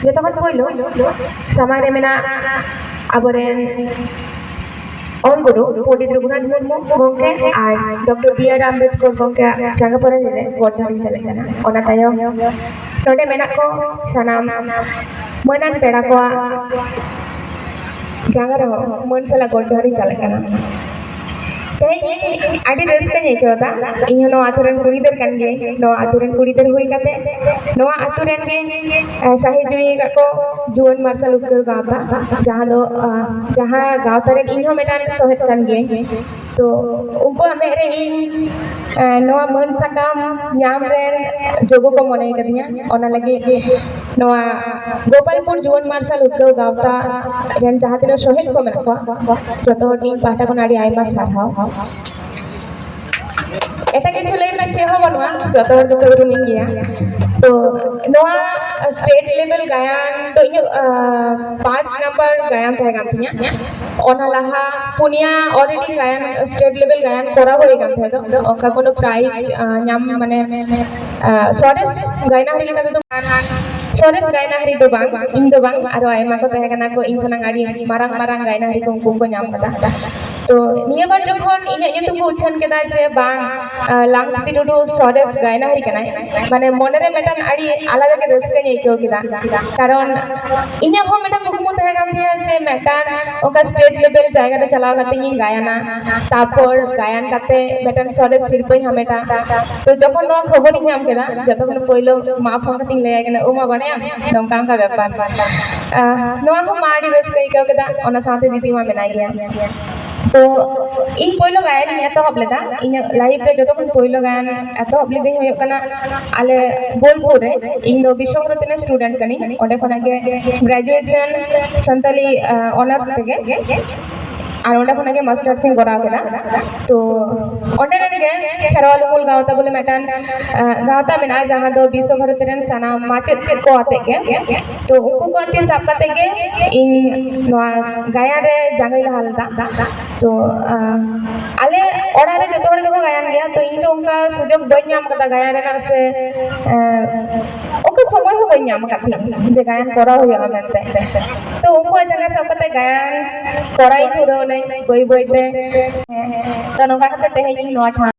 ᱡᱚᱛᱚ ᱠᱷᱚᱱ ᱯᱳᱭᱞᱳ ᱥᱟᱢᱟᱝ ᱨᱮ ᱢᱮᱱᱟᱜ ᱟᱵᱚᱨᱮᱱ ᱚᱞ ᱜᱩᱨᱩ ᱯᱚᱱᱰᱤᱛ ᱨᱚᱜᱷᱩᱱᱟᱛᱷ ᱢᱩᱨᱢᱩ ᱜᱚᱢᱠᱮ ᱟᱨ ᱰᱚᱠᱴᱚᱨ ᱵᱤ ᱟᱨ ᱟᱢᱵᱮᱫᱠᱚᱨ ᱜᱚᱢᱠᱮᱭᱟᱜ ᱡᱟᱸᱜᱟ ᱯᱚᱨᱮ ᱨᱮ ᱜᱚᱰ ᱡᱚᱦᱟᱨ ᱤᱧ ᱪᱟᱞᱟᱜ ᱠᱟᱱᱟ᱾ ᱚᱱᱟ ᱛᱟᱭᱚᱢ ᱱᱚᱰᱮ ᱢᱮᱱᱟᱜ ᱠᱚ ᱥᱟᱱᱟᱢ ᱢᱟᱹᱱᱟᱱ ᱯᱮᱲᱟ ᱠᱚᱣᱟᱜ ᱡᱟᱸᱜᱟ ᱨᱮᱦᱚᱸ ᱢᱟᱹᱱ ᱥᱟᱞᱟᱜ ᱜᱚᱰ ᱡᱚᱦᱟᱨ ᱤᱧ ᱪᱟᱞᱟᱜ ᱠᱟᱱᱟ᱾ ᱛᱮᱦᱮᱧ ᱤᱧ ᱟᱹᱰᱤ ᱨᱟᱹᱥᱠᱟᱹᱧ ᱟᱹᱭᱠᱟᱹᱣ ᱮᱫᱟ᱾ ᱤᱧ ᱦᱚᱸ ᱱᱚᱣᱟ ᱟᱛᱳ ᱨᱮᱱ ᱠᱩᱲᱤ ᱜᱤᱫᱟᱹᱨ ᱠᱟᱱ ᱜᱤᱭᱟᱹᱧ᱾ ᱱᱚᱣᱟ ᱟᱛᱳ ᱨᱮᱱ ᱠᱩᱲᱤ ᱜᱤᱫᱟᱹᱨ ᱦᱩᱭ ᱠᱟᱛᱮ ᱱᱚᱣᱟ ᱟᱛᱳ ᱨᱮᱱ ᱜᱮ, ᱮ, ᱥᱟᱹᱦᱤ ᱡᱩᱦᱤ ᱟᱠᱟᱫ ᱠᱚ ᱡᱩᱣᱟᱹᱱ ᱢᱟᱨᱥᱟᱞ ᱩᱫᱽᱜᱟᱹᱣ ᱜᱟᱶᱛᱟ, ᱡᱟᱦᱟᱸ ᱫᱚ, ᱟ, ᱡᱟᱦᱟᱸ ᱜᱟᱶᱛᱟ ᱨᱮᱱ ᱤᱧ ᱦᱚᱸ ᱢᱤᱫᱴᱟᱝ ᱥᱚᱦᱮᱫ ᱠᱟᱱ ᱜᱤᱭᱟᱹᱧ᱾ ᱛᱚ ᱩᱱᱠᱩᱣᱟᱜ ᱢᱮᱫ ᱨᱮ ᱤᱧ, ᱮ, ᱱᱚᱣᱟ ᱢᱟᱹᱱ ᱥᱟᱠᱟᱢ ᱧᱟᱢ ᱨᱮ ᱡᱳᱜᱽ ᱠᱚ ᱢᱚᱱᱮ ᱠᱟᱫᱤᱧᱟ᱾ ᱚᱱᱟ ᱞᱟᱹᱜᱤᱫ ᱱᱚᱣᱟ ᱜᱳᱯᱟᱞᱯᱩᱨ ᱡᱩᱣᱟᱹᱱ ᱢᱟᱨᱥᱟᱞ ᱩᱫᱽᱜᱟᱹᱣ ᱜᱟᱶᱛᱟ ᱨᱮᱱ ᱡᱟᱦᱟᱸ ᱛᱤᱱᱟᱹᱜ ᱥᱚᱦᱮᱫ ᱠᱚ ᱢᱮᱱᱟᱜ ᱠᱚᱣᱟ, ᱡᱚᱛᱚ ᱦᱚᱲ ᱤᱧ ᱯᱟᱦᱴᱟ ᱠᱷᱚᱱ ᱟᱹᱰᱤ ᱟᱭᱢᱟ ᱥᱟᱨᱦᱟᱣ᱾ ᱮᱴᱟᱜ ᱠᱤᱪᱷᱩ ᱞᱟᱹᱭ ᱨᱮᱱᱟᱜ ᱪᱮᱫ ᱦᱚᱸ ᱵᱟᱹᱱᱩᱜᱼᱟ, ᱡᱚᱛᱚ ᱦᱚᱲ ᱫᱚᱯᱮ ᱩᱨᱩᱢᱤᱧ ᱜᱮᱭᱟ᱾ ᱛᱚ ᱱᱚᱣᱟ ᱥᱴᱮᱴ ᱞᱮᱵᱮᱞ ᱜᱟᱭᱟᱱ ᱫᱚ ᱤᱧᱟᱹᱜ, ᱟ, ᱯᱟᱸᱪ ᱱᱟᱢᱵᱟᱨ ᱜᱟᱭᱟᱱ ᱛᱟᱦᱮᱸ ᱠᱟᱱ ᱛᱤᱧᱟ᱾ ᱚᱱᱟ ᱞᱟᱦᱟ ᱯᱩᱱᱭᱟ ᱚᱞᱨᱮᱰᱤ ᱜᱟᱭᱟᱱ, ᱥᱴᱮᱴ ᱞᱮᱵᱮᱞ ᱜᱟᱭᱟᱱ ᱠᱚᱨᱟᱣ ᱦᱩᱭ ᱠᱟᱱ ᱛᱟᱦᱮᱸ ᱫᱚ, ᱚᱱᱠᱟ ᱠᱳᱱᱳ ᱯᱨᱟᱭᱤᱡᱽ, ᱟ, ᱧᱟᱢ, ᱢᱟᱱᱮ, ᱟ, ᱥᱚᱨᱮᱥ ᱜᱟᱭᱱᱟᱦᱟᱨᱤ ᱞᱮᱠᱟ ᱛᱮᱫᱚ, ᱥᱚᱨᱮᱥ ᱜᱟᱭᱱᱟᱦᱟᱨᱤ ᱫᱚ ᱵᱟᱝ, ᱤᱧ ᱫᱚ ᱵᱟᱝ, ᱟᱨᱚ ᱟᱭᱢᱟ ᱠᱚ ᱛᱟᱦᱮᱸ ᱠᱟᱱᱟ ᱠᱚ ᱤᱧ ᱠᱷᱚᱱᱟᱜ ᱟᱹᱰᱤ ᱢᱟᱨᱟᱝ ᱢᱟᱨᱟᱝ ᱜᱟᱭᱱᱟᱦᱟᱨᱤ ᱠᱚ, ᱩᱱᱠᱩ ᱠᱚ ᱧᱟᱢ ᱠᱟᱫᱟ᱾ ᱛᱚ ᱱᱤᱭᱟᱹ ᱵᱟᱨ ᱡᱚᱠᱷᱚᱱ ᱤᱧᱟᱹᱜ ᱧᱩᱛᱩᱢ ᱠᱚ ᱩᱪᱷᱟᱹᱱ ᱠᱮᱫᱟ ᱡᱮ ᱵᱟᱝ, ᱟ, ᱞᱟᱝᱛᱤᱛᱤ ᱴᱩᱰᱩ ᱥᱚᱨᱮᱥ ᱜᱟᱭᱱᱟᱦᱟᱨᱤ ᱠᱟᱱᱟᱭ, ᱢᱟᱱᱮ ᱢᱚᱱᱮᱨᱮ ᱢᱤᱫᱴᱟᱝ ᱟᱹᱰᱤ ᱟᱞᱟᱫᱟ ᱜᱮ ᱨᱟᱹᱥᱠᱟᱹᱧ ᱟᱹᱭᱠᱟᱹᱣ ᱠᱮᱫᱟ᱾ ᱠᱟᱨᱚᱱ ᱤᱧᱟᱹᱜ ᱦᱚᱸ ᱢᱤᱫᱴᱟᱝ ᱠᱩᱠᱢᱩ ᱛᱟᱦᱮᱸ ᱠᱟᱱ ᱛᱤᱧᱟᱹ ᱡᱮ ᱢᱤᱫᱴᱟᱝ ᱚᱱᱠᱟ ᱥᱴᱮᱴ ᱞᱮᱵᱮᱞ ᱡᱟᱭᱜᱟ ᱨᱮ ᱪᱟᱞᱟᱣ ᱠᱟᱛᱮ ᱤᱧ ᱜᱟᱭᱟᱱᱟ, ᱛᱟᱨᱯᱚᱨ ᱜᱟᱭᱟᱱ ᱠᱟᱛᱮ ᱢᱤᱫᱴᱟᱝ ᱥᱚᱨᱮᱥ ᱥᱤᱨᱯᱟᱹᱧ ᱦᱟᱢᱮᱴᱟ᱾ ᱛᱚ ᱡᱚᱠᱷᱚᱱ ᱱᱚᱣᱟ ᱠᱷᱚᱵᱚᱨᱤᱧ ᱧᱟᱢ ᱠᱮᱫᱟ, ᱡᱚᱛᱚ ᱠᱷᱚᱱ ᱯᱳᱭᱞᱳ ᱢᱟ ᱯᱷᱳᱱ ᱠᱟᱛᱮᱧ ᱞᱟᱹᱭᱟᱭ ᱠᱟᱱᱟ, "ᱳ ᱢᱟ, ᱵᱟᱲᱟᱭᱟᱢ, ᱱᱚᱝᱠᱟ ᱚᱱᱠᱟ ᱵᱮᱯᱟᱨ?" ᱟᱦ, ᱱᱚᱣᱟ ᱦᱚᱸ ᱢᱟ ᱟᱹᱰᱤ ᱨᱟᱹᱥᱠᱟᱹᱭ ᱟᱹᱭᱠᱟᱹᱣ ᱠᱮᱫᱟ, ᱚᱱᱟ ᱥᱟᱶᱛᱮ ᱫᱤᱫᱤ ᱢᱟ ᱢᱮᱱᱟᱭ ᱜᱮᱭᱟ᱾ ᱛᱚ ᱤᱧ ᱯᱳᱭᱞᱳ ᱜᱟᱭᱟᱱᱤᱧ ᱮᱛᱚᱦᱚᱵ ᱞᱮᱫᱟ, ᱤᱧᱟᱹᱜ ᱞᱟᱭᱤᱯᱷ ᱨᱮ ᱡᱚᱛᱚ ᱠᱷᱚᱱ ᱯᱳᱭᱞᱳ ᱜᱟᱭᱟᱱ ᱮᱛᱚᱦᱚᱵ ᱞᱤᱫᱟᱹᱧ ᱦᱩᱭᱩᱜ ᱠᱟᱱᱟ ᱟᱞᱮ ᱵᱳᱞᱯᱩᱨ ᱨᱮ᱾ ᱤᱧ ᱫᱚ ᱵᱤᱥᱥᱚᱵᱷᱟᱨᱚᱛᱤ ᱨᱮᱱ ᱥᱴᱩᱰᱮᱱᱴ ᱠᱟᱹᱱᱟᱹᱧ, ᱚᱸᱰᱮ ᱠᱷᱚᱱᱟᱜ ᱜᱮ ᱜᱨᱮᱡᱩᱭᱮᱥᱚᱱ ᱥᱟᱱᱛᱟᱞᱤ, ᱟᱦ, ᱚᱱᱟᱨᱥ ᱛᱮᱜᱮ, ᱟᱨ ᱚᱸᱰᱮ ᱠᱷᱚᱱᱟᱜ ᱜᱮ ᱢᱟᱥᱴᱟᱨᱥ ᱤᱧ ᱠᱚᱨᱟᱣ ᱠᱮᱫᱟ᱾ ᱛᱚ ᱚᱸᱰᱮ ᱨᱮᱱ ᱜᱮ ᱠᱷᱮᱨᱣᱟᱞ ᱩᱢᱩᱞ ᱜᱟᱶᱛᱟ ᱵᱚᱞᱮ ᱢᱤᱫᱴᱟᱝ, ᱟᱦ, ᱜᱟᱶᱛᱟ ᱢᱮᱱᱟᱜᱼᱟ, ᱡᱟᱦᱟᱸ ᱫᱚ ᱵᱤᱥᱥᱚ ᱵᱷᱟᱨᱚᱛᱤ ᱨᱮᱱ ᱥᱟᱱᱟᱢ ᱢᱟᱪᱮᱫ ᱪᱮᱫ ᱠᱚ ᱟᱛᱮ ᱜᱮ᱾ ᱛᱚ ᱩᱱᱠᱩ ᱠᱚ ᱟᱛᱮ ᱥᱟᱵ ᱠᱟᱛᱮ ᱜᱮ ᱤᱧ ᱱᱚᱣᱟ ᱜᱟᱭᱟᱱ ᱨᱮ ᱡᱟᱸᱜᱟᱧ ᱞᱟᱦᱟ ᱞᱮᱫᱟ᱾ ᱛᱚ, ᱟᱦ, ᱟᱞᱮ ᱚᱲᱟᱜ ᱨᱮ ᱡᱚᱛᱚ ᱦᱚᱲ ᱜᱮᱠᱚ ᱜᱟᱭᱟᱱ ᱜᱮᱭᱟ, ᱛᱚ ᱤᱧ ᱫᱚ ᱚᱱᱠᱟ ᱥᱩᱡᱳᱜᱽ ᱵᱟᱹᱧ ᱧᱟᱢ ᱠᱟᱫᱟ ᱜᱟᱭᱟᱱ ᱨᱮᱱᱟᱜ ᱥᱮ, ᱟᱦ, ᱚᱱᱠᱟ ᱥᱚᱢᱚᱭ ᱦᱚᱸ ᱵᱟᱹᱧ ᱧᱟᱢ ᱟᱠᱟᱫ ᱛᱟᱦᱮᱸᱫ ᱡᱮ ᱜᱟᱭᱟᱱ ᱠᱚᱨᱟᱣ ᱦᱩᱭᱩᱜᱼᱟ ᱢᱮᱱᱛᱮ᱾ ᱛᱚ ᱩᱱᱠᱩᱣᱟᱜ ᱡᱟᱸᱜᱟ ᱥᱟᱵ ᱠᱟᱛᱮ ᱜᱟᱭᱟᱱ ᱠᱚᱨᱟᱣ ᱤᱧ ᱫᱷᱩᱨᱟᱹᱣ ᱱᱟᱹᱧ ᱵᱟᱹᱭ ᱵᱟᱹᱭ ᱛᱮ᱾ ᱦᱮᱸ, ᱦᱮᱸ᱾ ᱛᱚ ᱱᱚᱝᱠᱟ ᱠᱟᱛᱮ ᱛᱮᱦᱮᱧ ᱤᱧ ᱱᱚᱣᱟ ᱴᱷᱟᱶ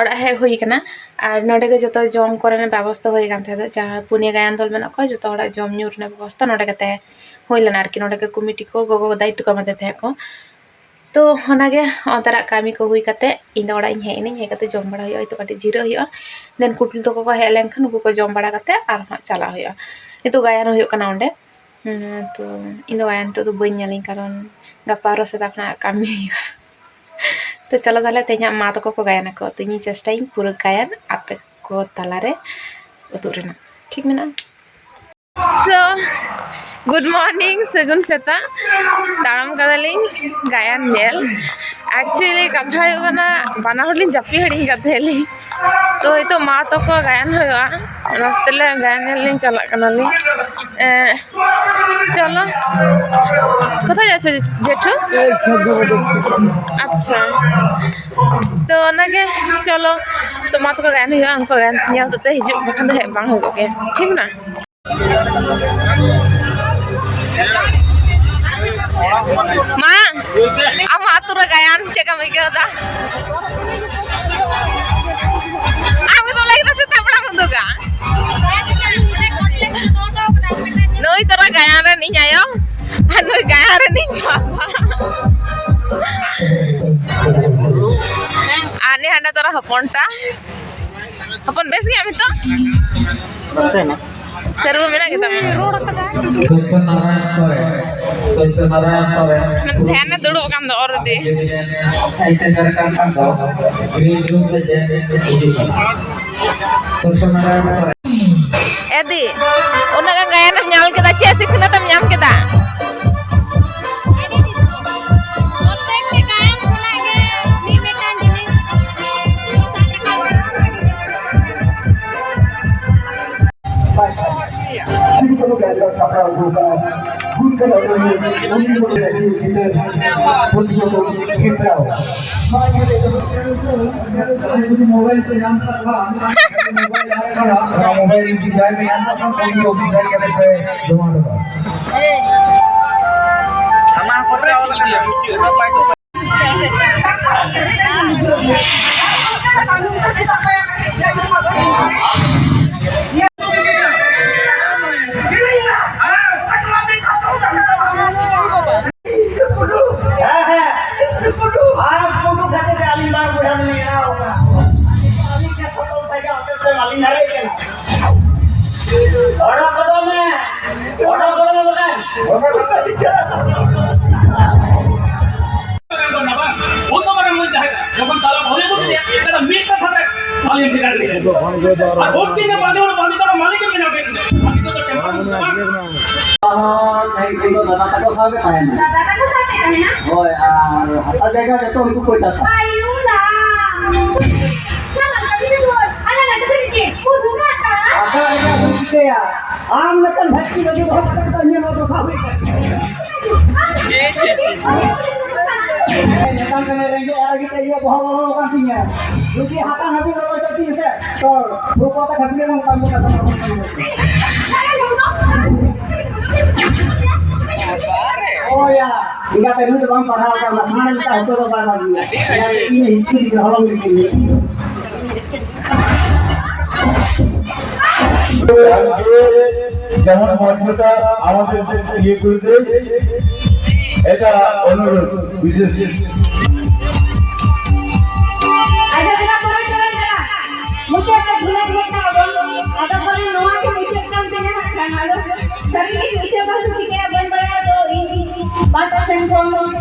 ᱚᱲᱟᱜ ᱦᱮᱡ ᱦᱩᱭ ᱠᱟᱱᱟ᱾ ᱟᱨ ᱱᱚᱸᱰᱮ ᱜᱮ ᱡᱚᱛᱚ ᱡᱚᱢ ᱠᱚᱨᱮᱱᱟᱜ ᱵᱮᱵᱚᱥᱛᱟ ᱦᱩᱭ ᱠᱟᱱ ᱛᱟᱦᱮᱸ ᱫᱚ, ᱡᱟᱦᱟᱸ ᱯᱩᱱᱭᱟᱹ ᱜᱟᱭᱟᱱ ᱫᱚᱞ ᱢᱮᱱᱟᱜ ᱠᱚᱣᱟ, ᱡᱚᱛᱚ ᱦᱚᱲᱟᱜ ᱡᱚᱢ ᱧᱩ ᱨᱮᱱᱟᱜ ᱵᱮᱵᱚᱥᱛᱟ ᱱᱚᱸᱰᱮ ᱠᱟᱛᱮ ᱦᱩᱭ ᱞᱮᱱᱟ ᱟᱨᱠᱤ᱾ ᱱᱚᱸᱰᱮ ᱜᱮ ᱠᱚᱢᱤᱴᱤ ᱠᱚ ᱜᱚᱜᱚ ᱫᱟᱭᱤᱛᱛᱚ ᱠᱚ ᱮᱢᱟᱫᱮ ᱛᱟᱦᱮᱸᱫ ᱠᱚ᱾ ᱛᱚ ᱚᱱᱟᱜᱮ ᱚᱱᱛᱮᱱᱟᱜ ᱠᱟᱹᱢᱤ ᱠᱚ ᱦᱩᱭ ᱠᱟᱛᱮ ᱤᱧ ᱫᱚ ᱚᱲᱟᱜ ᱤᱧ ᱦᱮᱡ ᱮᱱᱟᱹᱧ᱾ ᱦᱮᱡ ᱠᱟᱛᱮ ᱡᱚᱢ ᱵᱟᱲᱟ ᱦᱩᱭᱩᱜᱼᱟ, ᱦᱚᱭᱛᱳ ᱠᱟᱹᱴᱤᱡ ᱡᱤᱨᱟᱹᱜ ᱦᱩᱭᱩᱜᱼᱟ᱾ ᱫᱮᱱ ᱠᱩᱴᱞᱤ ᱛᱟᱠᱚ ᱠᱚ ᱦᱮᱡ ᱞᱮᱱᱠᱷᱟᱱ ᱩᱱᱠᱩ ᱠᱚ ᱡᱚᱢ ᱵᱟᱲᱟ ᱠᱟᱛᱮ ᱟᱨᱦᱚᱸ ᱪᱟᱞᱟᱜ ᱦᱩᱭᱩᱜᱼᱟ᱾ ᱱᱤᱛᱚᱜ ᱜᱟᱭᱟᱱ ᱦᱩᱭᱩᱜ ᱠᱟᱱᱟ ᱚᱸᱰᱮ᱾ ᱦᱩᱸ, ᱛᱚ ᱤᱧ ᱫᱚ ᱜᱟᱭᱟᱱ ᱱᱤᱛᱚᱜ ᱫᱚ ᱵᱟᱹᱧ ᱧᱮᱞᱟᱹᱧ, ᱠᱟᱨᱚᱱ ᱜᱟᱯᱟ ᱟᱨᱦᱚᱸ ᱥᱮᱛᱟᱜ ᱠᱷᱚᱱᱟᱜ ᱠᱟᱹᱢᱤ ᱦᱩᱭᱩᱜᱼᱟ᱾ ᱛᱚ ᱪᱚᱞᱚ ᱛᱟᱦᱞᱮ ᱛᱮᱦᱮᱧᱟᱜ ᱢᱟ ᱛᱟᱠᱚ ᱠᱚ ᱜᱟᱭᱟᱱᱟᱠᱚ, ᱛᱚ ᱤᱧᱤᱧ ᱪᱮᱥᱴᱟᱭᱟᱹᱧ ᱯᱩᱨᱟᱹ ᱜᱟᱭᱟᱱ ᱟᱯᱮ ᱠᱚ ᱛᱟᱞᱟᱨᱮ ᱩᱫᱩᱜ ᱨᱮᱱᱟᱜ, ᱴᱷᱤᱠ ᱢᱮᱱᱟᱜᱼᱟ? So, good morning, ᱥᱟᱹᱜᱩᱱ ᱥᱮᱛᱟᱜ᱾ ᱛᱟᱲᱟᱢ ᱠᱟᱫᱟᱞᱤᱧ ᱜᱟᱭᱟᱱ ᱧᱮᱞ᱾ Actually ᱠᱟᱛᱷᱟ ᱦᱩᱭᱩᱜ ᱠᱟᱱᱟ, ᱵᱟᱱᱟ ᱦᱚᱲ ᱞᱤᱧ ᱡᱟᱹᱯᱤᱫ ᱦᱤᱲᱤᱧ ᱠᱟᱫ ᱛᱟᱦᱮᱸ ᱞᱤᱧ᱾ ᱛᱚ ᱦᱤᱛᱚᱜ ᱢᱟ ᱛᱟᱠᱚ ᱜᱟᱭᱟᱱ ᱦᱩᱭᱩᱜᱼᱟ, ᱚᱱᱟ ᱛᱮᱞᱮ ᱜᱟᱭᱟᱱ ᱧᱮᱞ ᱞᱤᱧ ᱪᱟᱞᱟᱜ ᱠᱟᱱᱟᱞᱤᱧ᱾ ᱮᱸ, ᱪᱚᱞᱚ, ᱠᱳᱛᱷᱟᱭ ᱡᱟᱪᱪᱷᱚ ᱡᱮ-, ᱡᱮᱴᱷᱩ? ᱟᱪᱪᱷᱟ, ᱛᱚ ᱚᱱᱟᱜᱮ, ᱪᱚᱞᱚ, ᱛᱚ ᱢᱟ ᱛᱟᱠᱚ ᱜᱟᱭᱟᱱ ᱦᱩᱭᱩᱜᱼᱟ, ᱩᱱᱠᱩ ᱜᱟᱭᱟᱱ ᱧᱮᱞ ᱠᱟᱛᱮ ᱦᱤᱡᱩᱜ, ᱵᱟᱠᱷᱟᱱ ᱫᱚ ᱦᱮᱡ ᱵᱟᱝ ᱦᱩᱭᱩᱜ ᱜᱮᱭᱟ, ᱴᱷᱤᱠ ᱢᱮᱱᱟᱜᱼᱟ? ᱢᱟ, ᱟᱢᱟᱜ ᱟᱹᱛᱩ ᱨᱮ ᱜᱟᱭᱟᱱ ᱪᱮᱫ ᱞᱮᱠᱟᱢ ᱟᱹᱭᱠᱟᱹᱣ ᱮᱫᱟ? ᱟᱢ ᱜᱮᱛᱚᱢ ᱞᱟᱹᱭ ᱠᱮᱫᱟ ᱥᱮᱛᱟᱜ ᱵᱮᱲᱟᱢ ᱩᱫᱩᱜᱟ᱾ ᱱᱩᱭ ᱛᱚᱨᱟ ᱜᱟᱭᱟᱱ ᱨᱮᱱ ᱤᱧ ᱟᱭᱳ, ᱟᱨ ᱱᱩᱭ ᱜᱟᱭᱟᱱ ᱨᱮᱱ ᱤᱧ ᱵᱟᱵᱟ, ᱟᱨ ᱱᱩᱭ ᱦᱟᱸᱰᱮ ᱛᱚᱨᱟ ᱦᱚᱯᱚᱱᱴᱟ᱾ ᱦᱚᱯᱚᱱ, ᱵᱮᱥ ᱜᱮᱭᱟᱢ ᱱᱤᱛᱚᱜ? ᱥᱮᱨᱣᱟ ᱢᱮᱱᱟᱜ ᱜᱮᱛᱟᱢᱟ? ᱥᱚᱛᱭᱚᱱᱟᱨᱟᱭᱚᱱ ᱥᱚᱨᱮᱱ, ᱥᱚᱛᱭᱚᱱᱟᱨᱟᱭᱚᱱ ᱥᱚᱨᱮᱱ᱾ ᱢᱟᱱᱮ ᱫᱷᱮᱭᱟᱱᱮ ᱫᱩᱲᱩᱵ ᱟᱠᱟᱱ ᱫᱚ already᱾ ᱮᱭ ᱥᱮᱴᱮᱨ ᱟᱠᱟᱱ ᱠᱷᱟᱱ ᱫᱚ green room ᱨᱮ ᱦᱤᱡᱩᱜ ᱠᱟᱱᱟ᱾ ᱥᱚᱛᱭᱚᱱᱟᱨᱟᱭᱚᱱ ᱥᱚᱨᱮᱱ᱾ ᱮᱫᱤ, ᱩᱱᱟᱹᱜ ᱜᱟᱱ ᱜᱟᱭᱟᱱᱮᱢ ᱧᱟᱢ ᱠᱮᱫᱟ, ᱪᱮᱫ ᱥᱤᱠᱷᱱᱟᱹᱛ ᱮᱢ ᱧᱟᱢ ᱠᱮᱫᱟ? ᱯᱨᱚᱛᱛᱮᱠᱴᱤ ᱜᱟᱭᱟᱱ ᱠᱷᱚᱱᱟᱜ ᱜᱮ ᱢᱤᱫ ᱢᱤᱫᱴᱟᱝ ᱡᱤᱱᱤᱥ ᱥᱟᱵ ᱨᱟᱠᱟᱵ ᱠᱟᱱᱟ᱾ ᱥᱤᱫᱩ ᱠᱟᱹᱱᱦᱩ ᱜᱟᱭᱟᱱ ᱥᱟᱯᱲᱟᱣ ᱟᱹᱜᱩ ᱠᱟᱜᱼᱟ᱾ ᱜᱩᱨ ᱠᱟᱱᱟ ᱩᱱᱤ, ᱩᱱᱤ ᱫᱚ ᱡᱟᱹᱛᱤ ᱪᱤᱛᱟᱹᱨ ᱯᱟᱹᱴᱷᱩᱣᱟᱹ ᱠᱚ ᱦᱮᱯᱨᱟᱣ᱾ ᱢᱟ ᱧᱮᱞ ᱡᱩᱫᱤ mobile ᱯᱮ ᱧᱟᱢ ᱠᱟᱜ ᱠᱷᱟᱱ, mobile ᱧᱟᱢ ᱠᱟᱜ ᱠᱷᱟᱱ, mobile ᱡᱩᱫᱤ ᱡᱟᱦᱟᱸᱭ ᱯᱮ ᱧᱟᱢ ᱠᱟᱜ ᱠᱷᱟᱱ, ᱩᱱᱤ ᱫᱚ ᱵᱤᱫᱟᱹᱭ ᱠᱟᱛᱮ ᱯᱮ ᱡᱚᱢᱟ ᱦᱚᱴᱚ ᱠᱟᱜᱼᱟ᱾ ᱟᱢᱟᱜ ᱦᱚᱸ ᱠᱚ ᱪᱟᱣᱞ ᱠᱟᱱᱟ᱾ ᱦᱮᱸ, ᱦᱮᱸ᱾ ᱟᱨ ᱯᱷᱳᱴᱳ ᱠᱷᱟᱹᱛᱤᱨ ᱛᱮ ᱟᱹᱞᱤᱧ ᱵᱟᱨ ᱵᱚᱭᱦᱟ ᱞᱤᱧ ᱮᱲᱟᱣ ᱟᱠᱟᱱᱟ᱾ ᱟᱹᱞᱤᱧ ᱜᱮ ᱥᱚᱛᱚᱞ ᱛᱮᱜᱮ ᱦᱚᱛᱮ ᱛᱮ ᱵᱟᱹᱞᱤᱧ ᱫᱟᱲᱮᱭᱟᱜ ᱠᱟᱱᱟ᱾ ᱚᱰᱚᱠ ᱠᱚᱫᱚ ᱢᱮ, ᱚᱰᱚᱠ ᱠᱚᱫᱚ ᱢᱮ ᱵᱟᱠᱷᱟᱱ᱾ ᱩᱱ ᱫᱚ ᱢᱟᱨᱟᱝ ᱢᱚᱱᱛᱨᱤ ᱛᱟᱦᱮᱸ ᱠᱟᱱᱟ, ᱡᱚᱠᱷᱚᱱ ᱛᱟᱞᱟ ᱵᱚᱦᱨᱮ ᱠᱚ ᱞᱟᱹᱭᱟ, ᱮᱱᱠᱷᱟᱱ ᱢᱤᱫ ᱠᱟᱛᱷᱟ ᱛᱮ ᱵᱟᱹᱞᱤᱧ ᱵᱷᱮᱜᱟᱨ ᱞᱮᱫᱟ᱾ ᱟᱨ ᱩᱱᱠᱤᱱ ᱜᱮ ᱵᱟᱸᱫᱮ ᱦᱚᱲ ᱵᱟᱸᱫᱮ ᱛᱚᱨᱟ ᱢᱟᱹᱞᱤᱠ ᱮ ᱵᱮᱱᱟᱣ ᱠᱮᱫ ᱠᱤᱱᱟ᱾ ᱟᱹᱵᱤᱱ ᱫᱚ ᱴᱮᱢᱯᱟᱨ ᱵᱟᱹᱱᱩᱜ ᱛᱟᱵᱚᱱᱟ᱾ ᱟᱨ ᱛᱟᱦᱮᱸ ᱠᱟᱱ ᱫᱚ ᱫᱟᱫᱟ ᱛᱟᱠᱚ ᱥᱟᱶ ᱜᱮ ᱛᱟᱦᱮᱱᱟ᱾ ᱫᱟᱫᱟ ᱛᱟᱠᱚ ᱥᱟᱶ ᱯᱮ ᱛᱟᱦᱮᱱᱟ? ᱦᱳᱭ, ᱟᱨ ᱦᱟᱥᱟ ᱡᱟᱭᱜᱟ ᱡᱚᱛᱚ ᱩᱱᱠᱩ ᱠᱚ ᱪᱟᱥᱟ᱾ ᱟᱭᱳ ᱨᱟᱢ! ᱥᱟᱞᱟ ᱠᱟᱹᱴᱤᱡ ᱫᱚ ᱟᱞᱟᱝ ᱟᱹᱰᱤ ᱜᱷᱟᱹᱲᱤᱡ ᱪᱮᱫ ᱠᱚ ᱫᱩᱲᱩᱵ ᱟᱠᱟᱱᱟ? ᱟᱫᱚ ᱟᱞᱮ ᱫᱚ ᱪᱤᱠᱟᱹᱭᱟ? ᱟᱢ ᱞᱮᱠᱟᱱ ᱵᱷᱟᱹᱜᱤ ᱵᱟᱹᱜᱤ ᱫᱚᱦᱚ ᱠᱟᱛᱮ ᱫᱚ ᱤᱧᱟᱹᱜ ᱱᱚᱣᱟ ᱫᱚᱥᱟ ᱦᱩᱭ ᱠᱟᱱᱟ᱾ ᱪᱮᱫ, ᱪᱮᱫ, ᱪᱮᱫ? ᱢᱮᱛᱟᱢ ᱠᱟᱹᱱᱟᱹᱧ, ᱨᱮᱸᱜᱮᱡ ᱟᱨ ᱟᱹᱰᱤ ᱛᱮ ᱤᱧᱟᱹᱜ ᱵᱚᱦᱚᱜ ᱞᱚᱞᱚ ᱟᱠᱟᱱ ᱛᱤᱧᱟ᱾ ᱡᱩᱫᱤ ᱦᱟᱛᱟᱝ ᱦᱟᱹᱵᱤᱡ ᱞᱚᱞᱚ ᱦᱚᱪᱚ ᱛᱤᱧ ᱥᱮ, ᱛᱚ ᱨᱩᱯᱚᱛᱟ ᱠᱷᱟᱹᱯᱤ ᱨᱮ ᱱᱚᱝᱠᱟᱱ ᱠᱚ ᱠᱟᱛᱷᱟ ᱠᱚ ᱠᱟᱱᱟ᱾ ᱳᱭᱟ, ᱤᱧ ᱜᱟᱛᱮ ᱱᱩᱭ ᱫᱚ ᱵᱟᱝ ᱯᱟᱲᱦᱟᱣ ᱟᱠᱟᱱᱟ, ᱥᱟᱬᱮᱥ ᱞᱮᱠᱟ ᱦᱚᱪᱚ ᱫᱚ ᱵᱟᱭ ᱵᱷᱟᱹᱜᱤᱭᱟ᱾ ᱤᱧ ᱦᱤᱥᱴᱨᱤ ᱨᱮ ᱦᱚᱞᱚᱝ ᱜᱤᱰᱤ ᱠᱮᱫᱟ᱾ যেমন মর্যাদা আমাদের ইয়ে করবে, এটা অনুরোধ, বিশেষ। ᱟᱪᱪᱷᱟ, ᱫᱮᱞᱟ, ᱯᱩᱨᱟᱹ ᱪᱟᱞᱟᱜ ᱠᱟᱱᱟ᱾ ᱢᱩᱪᱟᱹᱫ ᱨᱮ ᱵᱷᱩᱞᱟᱹᱣ ᱜᱚᱫ ᱠᱟᱜᱼᱟ ᱵᱚᱱ᱾ ᱟᱫᱚ ᱯᱟᱞᱮ ᱱᱚᱣᱟ ᱜᱮ ᱢᱩᱪᱟᱹᱫ ᱠᱟᱱ ᱛᱤᱧᱟ ᱦᱟᱸᱜ ᱠᱷᱟᱱ᱾ ᱟᱫᱚ ᱥᱟᱹᱨᱤ ᱜᱮ ᱢᱩᱪᱟᱹᱫ ᱵᱟᱝ ᱪᱤᱠᱟᱹᱭᱟ, ᱵᱟᱹᱧ ᱵᱟᱲᱟᱭᱟ᱾ ᱟᱫᱚ ᱤᱧ ᱯᱟᱦᱴᱟ ᱥᱮᱱ ᱠᱷᱚᱱ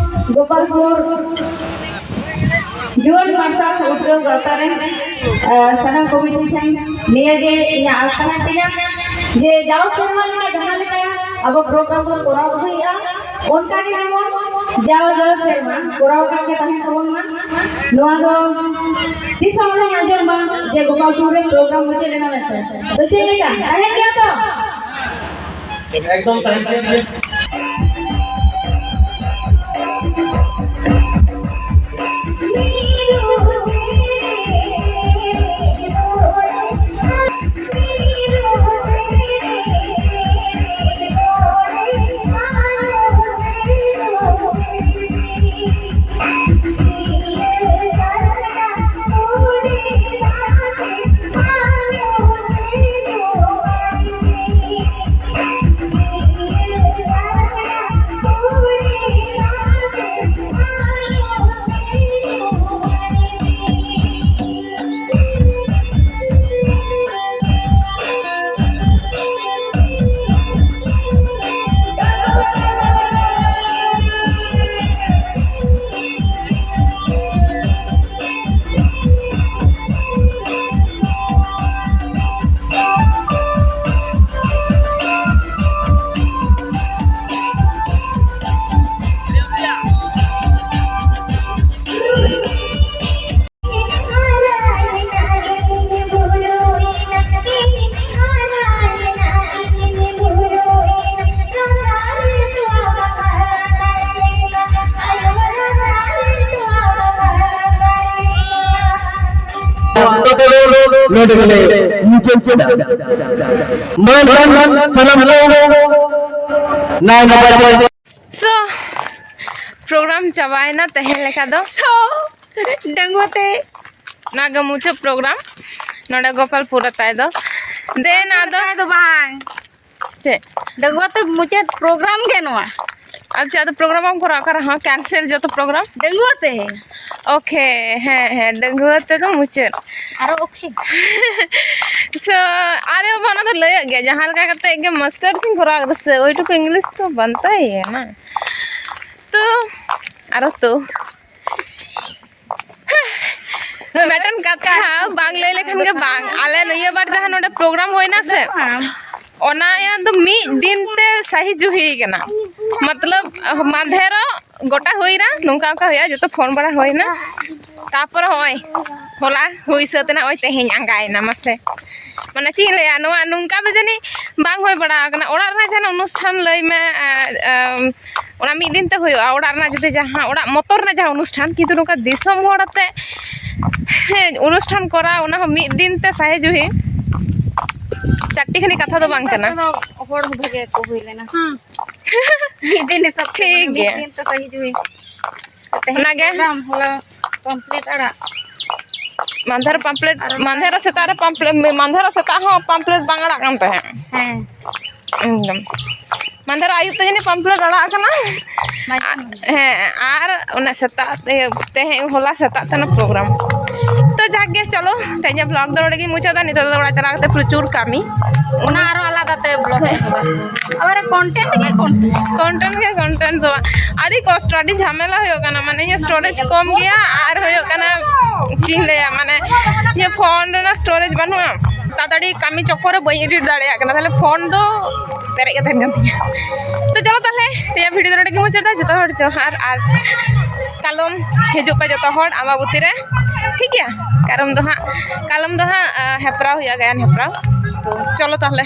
ᱜᱳᱯᱟᱞᱯᱩᱨ ᱡᱩᱣᱟᱹᱱ ᱢᱟᱨᱥᱟᱞ ᱩᱫᱽᱜᱟᱹᱣ ᱜᱟᱶᱛᱟ ᱨᱮᱱ, ᱟᱨ ᱥᱟᱱᱟᱢ ᱠᱚᱢᱤᱴᱤ ᱴᱷᱮᱱ ᱱᱤᱭᱟᱹ ᱜᱮ ᱤᱧᱟᱹᱜ ᱟᱥ ᱛᱟᱦᱮᱱ ᱛᱤᱧᱟ ᱡᱮ ᱡᱟᱣ ᱥᱮᱨᱢᱟ ᱞᱮᱠᱟ ᱡᱟᱦᱟᱸ ᱞᱮᱠᱟ ᱟᱵᱚ ᱯᱨᱳᱜᱨᱟᱢ ᱵᱚᱱ ᱠᱚᱨᱟᱣ ᱟᱹᱜᱩᱭᱮᱫᱼᱟ, ᱚᱱᱠᱟ ᱜᱮ ᱡᱮᱢᱚᱱ ᱡᱟᱣ ᱡᱟᱣ ᱥᱮᱨᱢᱟ ᱠᱚᱨᱟᱣ ᱟᱠᱟᱫ ᱜᱮ ᱛᱟᱦᱮᱱ ᱛᱟᱵᱚᱱ ᱢᱟ᱾ ᱱᱚᱣᱟ ᱫᱚ ᱛᱤᱥ ᱦᱚᱸ ᱟᱞᱚᱧ ᱟᱸᱡᱚᱢ ᱢᱟ ᱡᱮ ᱜᱳᱯᱟᱞᱯᱩᱨ ᱨᱮ ᱯᱨᱳᱜᱨᱟᱢ ᱢᱩᱪᱟᱹᱫ ᱮᱱᱟ ᱢᱮᱱᱛᱮ᱾ ᱛᱚ ᱪᱮᱫ ᱞᱮᱠᱟ? ᱛᱟᱦᱮᱱ ᱜᱮᱭᱟ ᱛᱚ? ᱮᱠᱫᱚᱢ ᱛᱟᱦᱮᱱ ᱜᱮᱭᱟ᱾ ᱱᱚᱰᱮ ᱜᱮᱞᱮ ᱢᱩᱪᱟᱹᱫ ᱠᱮᱫᱟ᱾ ᱢᱟ ᱮᱱᱠᱷᱟᱱ ᱥᱟᱱᱟᱢ ᱠᱚ ᱱᱟᱭ ᱱᱟᱯᱟᱭ ᱛᱮ᱾ So, program ᱪᱟᱵᱟᱭᱮᱱᱟ ᱛᱮᱦᱮᱧ ᱞᱮᱠᱟ ᱫᱚ᱾ So, ᱰᱟᱺᱜᱩᱣᱟᱹ ᱛᱮ ᱱᱚᱣᱟ ᱜᱮ ᱢᱩᱪᱟᱹᱫ program ᱱᱚᱰᱮ ᱜᱳᱯᱟᱞᱯᱩᱨ ᱨᱮ ᱛᱟᱭ ᱫᱚ᱾ Then ᱟᱫᱚ ᱫᱚ ᱵᱟᱝ᱾ ᱪᱮᱫ? ᱰᱟᱺᱜᱩᱣᱟᱹ ᱛᱮ ᱢᱩᱪᱟᱹᱫ program ᱜᱮ ᱱᱚᱣᱟ᱾ ᱟᱪᱪᱷᱟ, ᱟᱫᱚ program ᱵᱟᱢ ᱠᱚᱨᱟᱣ ᱚᱠᱟ ᱨᱮᱦᱚᱸ, cancel ᱡᱚᱛᱚ program? ᱰᱟᱺᱜᱩᱣᱟᱹ ᱛᱮ᱾ Okay, ᱦᱮᱸ, ᱦᱮᱸ, ᱰᱟᱺᱜᱩᱣᱟᱹ ᱛᱮᱫᱚ ᱢᱩᱪᱟᱹᱫ᱾ ᱟᱨᱚ okay᱾ So, ᱟᱨᱮ ᱵᱟᱵᱟ, ᱚᱱᱟ ᱫᱚ ᱞᱟᱹᱭᱟᱜ ᱜᱮᱭᱟ, ᱡᱟᱦᱟᱸ ᱞᱮᱠᱟ ᱠᱟᱛᱮ ᱜᱮ masters ᱤᱧ ᱠᱚᱨᱟᱣ ᱠᱟᱫᱟ ᱥᱮ, ᱳᱭᱴᱩᱠᱩ English ᱛᱚ ᱵᱟᱱᱛᱟᱭᱮᱱᱟ᱾ ᱛᱚ, ᱟᱨᱚ ᱛᱚ᱾ ᱢᱤᱫᱴᱮᱱ ᱠᱟᱛᱷᱟ ᱵᱟᱝ ᱞᱟᱹᱭ ᱞᱮᱠᱷᱟᱱ ᱜᱮ ᱵᱟᱝ, ᱟᱞᱮ ᱱᱤᱭᱟᱹ ᱵᱟᱨ ᱡᱟᱦᱟᱸ ᱱᱚᱰᱮ program ᱦᱩᱭᱱᱟ ᱥᱮ, ᱚᱱᱟ ᱤᱭᱟᱹ ᱫᱚ ᱢᱤᱫ ᱫᱤᱱ ᱛᱮ ᱥᱟᱦᱤ ᱡᱩᱦᱤ ᱠᱟᱱᱟ᱾ ᱢᱚᱛᱞᱚᱵ, ᱢᱟᱫᱷᱮᱨᱚᱜ ᱜᱚᱴᱟ ᱦᱩᱭᱱᱟ, ᱱᱚᱝᱠᱟ ᱚᱱᱠᱟ ᱦᱩᱭᱩᱜᱼᱟ, ᱡᱚᱛᱚ ᱯᱷᱳᱱ ᱵᱟᱲᱟ ᱦᱩᱭᱱᱟ᱾ ᱛᱟᱯᱚᱨ ᱦᱚᱸᱜᱼᱚᱭ ᱦᱚᱞᱟ ᱦᱩᱭ ᱥᱟᱹᱛ ᱮᱱᱟ, ᱱᱚᱜᱼᱚᱭ ᱛᱮᱦᱮᱧ ᱟᱸᱜᱟᱭᱮᱱᱟ᱾ ᱢᱟᱥᱮ, ᱢᱟᱱᱮ ᱪᱮᱫ ᱤᱧ ᱞᱟᱹᱭᱟ, ᱱᱚᱣᱟ ᱱᱚᱝᱠᱟ ᱫᱚ ᱡᱟᱹᱱᱤᱡ ᱵᱟᱝ ᱦᱩᱭ ᱵᱟᱲᱟ ᱟᱠᱟᱱᱟ᱾ ᱚᱲᱟᱜ ᱨᱮᱱᱟᱜ ᱡᱟᱦᱟᱱᱟᱜ ᱚᱱᱩᱥᱴᱷᱟᱱ ᱞᱟᱹᱭ ᱢᱮ, ᱟᱨ, ᱟᱢ, ᱚᱱᱟ ᱢᱤᱫ ᱫᱤᱱ ᱛᱮ ᱦᱩᱭᱩᱜᱼᱟ᱾ ᱚᱲᱟᱜ ᱨᱮᱱᱟᱜ ᱡᱩᱫᱤ ᱡᱟᱦᱟᱸ ᱚᱲᱟᱜ ᱢᱚᱛᱚ ᱨᱮᱱᱟᱜ ᱡᱟᱦᱟᱸ ᱚᱱᱩᱥᱴᱷᱟᱱ, ᱠᱤᱱᱛᱩ ᱱᱚᱝᱠᱟ ᱫᱤᱥᱚᱢ ᱦᱚᱲ ᱟᱛᱮ, ᱦᱮᱸ, ᱚᱱᱩᱥᱴᱷᱟᱱ ᱠᱚᱨᱟᱣ, ᱚᱱᱟ ᱦᱚᱸ ᱢᱤᱫ ᱫᱤᱱ ᱛᱮ ᱥᱟᱦᱮ ᱡᱩᱦᱤ, ᱪᱟᱨᱴᱤ ᱠᱷᱟᱹᱱᱤ ᱠᱟᱛᱷᱟ ᱫᱚ ᱵᱟᱝ ᱠᱟᱱᱟ᱾ ᱦᱚᱲ ᱦᱚᱸ ᱵᱷᱟᱜᱮ ᱠᱚ ᱦᱩᱭ ᱞᱮᱱᱟ᱾ ᱦᱩᱸ᱾ ᱢᱤᱫ ᱫᱤᱱ ᱦᱤᱥᱟᱹᱵ ᱛᱮ ᱴᱷᱤᱠ ᱢᱟᱱᱮ ᱜᱮᱭᱟ᱾ ᱢᱤᱫ ᱫᱤᱱ ᱛᱮ ᱥᱟᱦᱤ ᱡᱩᱦᱤ᱾ ᱛᱮᱦᱮᱧ ᱚᱱᱟᱜᱮ᱾ Program, ᱦᱚᱞᱟ ᱯᱟᱢᱯᱞᱮᱴ ᱟᱲᱟᱜ᱾ ᱢᱟᱫᱷᱮᱨ ᱯᱟᱢᱯᱞᱮᱴ, ᱟᱨ ᱚᱱᱟ ᱢᱟᱫᱷᱮᱨ ᱥᱮᱛᱟᱜ ᱨᱮ ᱯᱟᱢᱯᱞᱮᱴ, ᱢᱟᱫᱷᱮᱨ ᱥᱮᱛᱟᱜ ᱦᱚᱸ ᱯᱟᱢᱯᱞᱮᱴ ᱵᱟᱝ ᱟᱲᱟᱜ ᱠᱟᱱ ᱛᱟᱦᱮᱸᱫ᱾ ᱦᱮᱸ᱾ ᱮᱠᱫᱚᱢ᱾ ᱢᱟᱫᱷᱮᱨ ᱟᱹᱭᱩᱵ ᱛᱮ ᱡᱟᱹᱱᱤᱡ ᱯᱟᱢᱯᱞᱮᱴ ᱟᱲᱟᱜ ᱟᱠᱟᱱᱟ᱾ ᱢᱟᱡᱟᱱ᱾ ᱦᱮᱸ, ᱟᱨ ᱚᱱᱟ ᱥᱮᱛᱟᱜ ᱛᱮ, ᱛᱮᱦᱮᱧ, ᱦᱚᱞᱟ ᱥᱮᱛᱟᱜ ᱛᱮ ᱚᱱᱟ program᱾ ᱛᱚ ᱡᱟᱠ ᱜᱮ, ᱪᱚᱞᱚ, ᱛᱮᱦᱮᱧᱟᱜ vlog ᱫᱚ ᱱᱚᱰᱮ ᱜᱤᱧ ᱢᱩᱪᱟᱹᱫᱟ᱾ ᱱᱤᱛᱚᱜ ᱫᱚ ᱚᱲᱟᱜ ᱪᱟᱞᱟᱣ ᱠᱟᱛᱮ ᱯᱨᱚᱪᱩᱨ ᱠᱟᱹᱢᱤ᱾ ᱚᱱᱟ ᱟᱨᱚ ᱟᱞᱟᱫᱟ ᱛᱮ vlog ᱮ ᱮᱦᱚᱵᱟ᱾ ᱟᱵᱟᱨ content ᱜᱮ content᱾ Content ᱜᱮ content ᱫᱚ ᱵᱟᱝ᱾ ᱟᱹᱰᱤ ᱠᱚᱥᱴᱚ, ᱟᱹᱰᱤ ᱡᱷᱟᱢᱮᱞᱟ ᱦᱩᱭᱩᱜ ᱠᱟᱱᱟ, ᱢᱟᱱᱮ ᱤᱧᱟᱹᱜ storage ᱠᱚᱢ ᱜᱮᱭᱟ, ᱟᱨ ᱦᱩᱭᱩᱜ ᱠᱟᱱᱟ, ᱪᱮᱫ ᱤᱧ ᱞᱟᱹᱭᱟ, ᱢᱟᱱᱮ ᱤᱧᱟᱹᱜ ᱯᱷᱳᱱ ᱨᱮᱱᱟᱜ storage ᱵᱟᱹᱱᱩᱜᱼᱟ, ᱛᱟᱲᱟᱛᱟᱲᱤ ᱠᱟᱹᱢᱤ ᱪᱚᱠᱠᱚᱨ ᱨᱮ ᱵᱟᱹᱧ edit ᱫᱟᱲᱮᱭᱟᱜ ᱠᱟᱱᱟ, ᱛᱟᱦᱞᱮ ᱯᱷᱳᱱ ᱫᱚ ᱯᱮᱨᱮᱡ ᱜᱮ ᱛᱟᱦᱮᱱ ᱠᱟᱱ ᱛᱤᱧᱟ᱾ ᱛᱚ ᱪᱚᱞᱚ ᱛᱟᱦᱞᱮ, ᱛᱮᱦᱮᱧᱟᱜ video ᱫᱚ ᱱᱚᱰᱮ ᱜᱮ ᱢᱩᱪᱟᱹᱫᱟ᱾ ᱡᱚᱛᱚ ᱦᱚᱲ ᱡᱚᱦᱟᱨ, ᱟᱨ ᱠᱟᱞᱚᱢ ᱦᱤᱡᱩᱜ ᱯᱮ ᱡᱚᱛᱚ ᱦᱚᱲ ᱟᱢᱵᱟᱵᱚᱛᱤ ᱨᱮ, ᱴᱷᱤᱠ ᱜᱮᱭᱟ? ᱠᱟᱞᱚᱢ ᱫᱚ ᱦᱟᱸᱜ, ᱠᱟᱞᱚᱢ ᱫᱚ ᱦᱟᱸᱜ, ᱟᱸ, ᱦᱮᱯᱨᱟᱣ ᱦᱩᱭᱩᱜᱼᱟ, ᱜᱟᱭᱟᱱ ᱦᱮᱯᱨᱟᱣ᱾ ᱛᱚ ᱪᱚᱞᱚ ᱛᱟᱦᱞᱮ᱾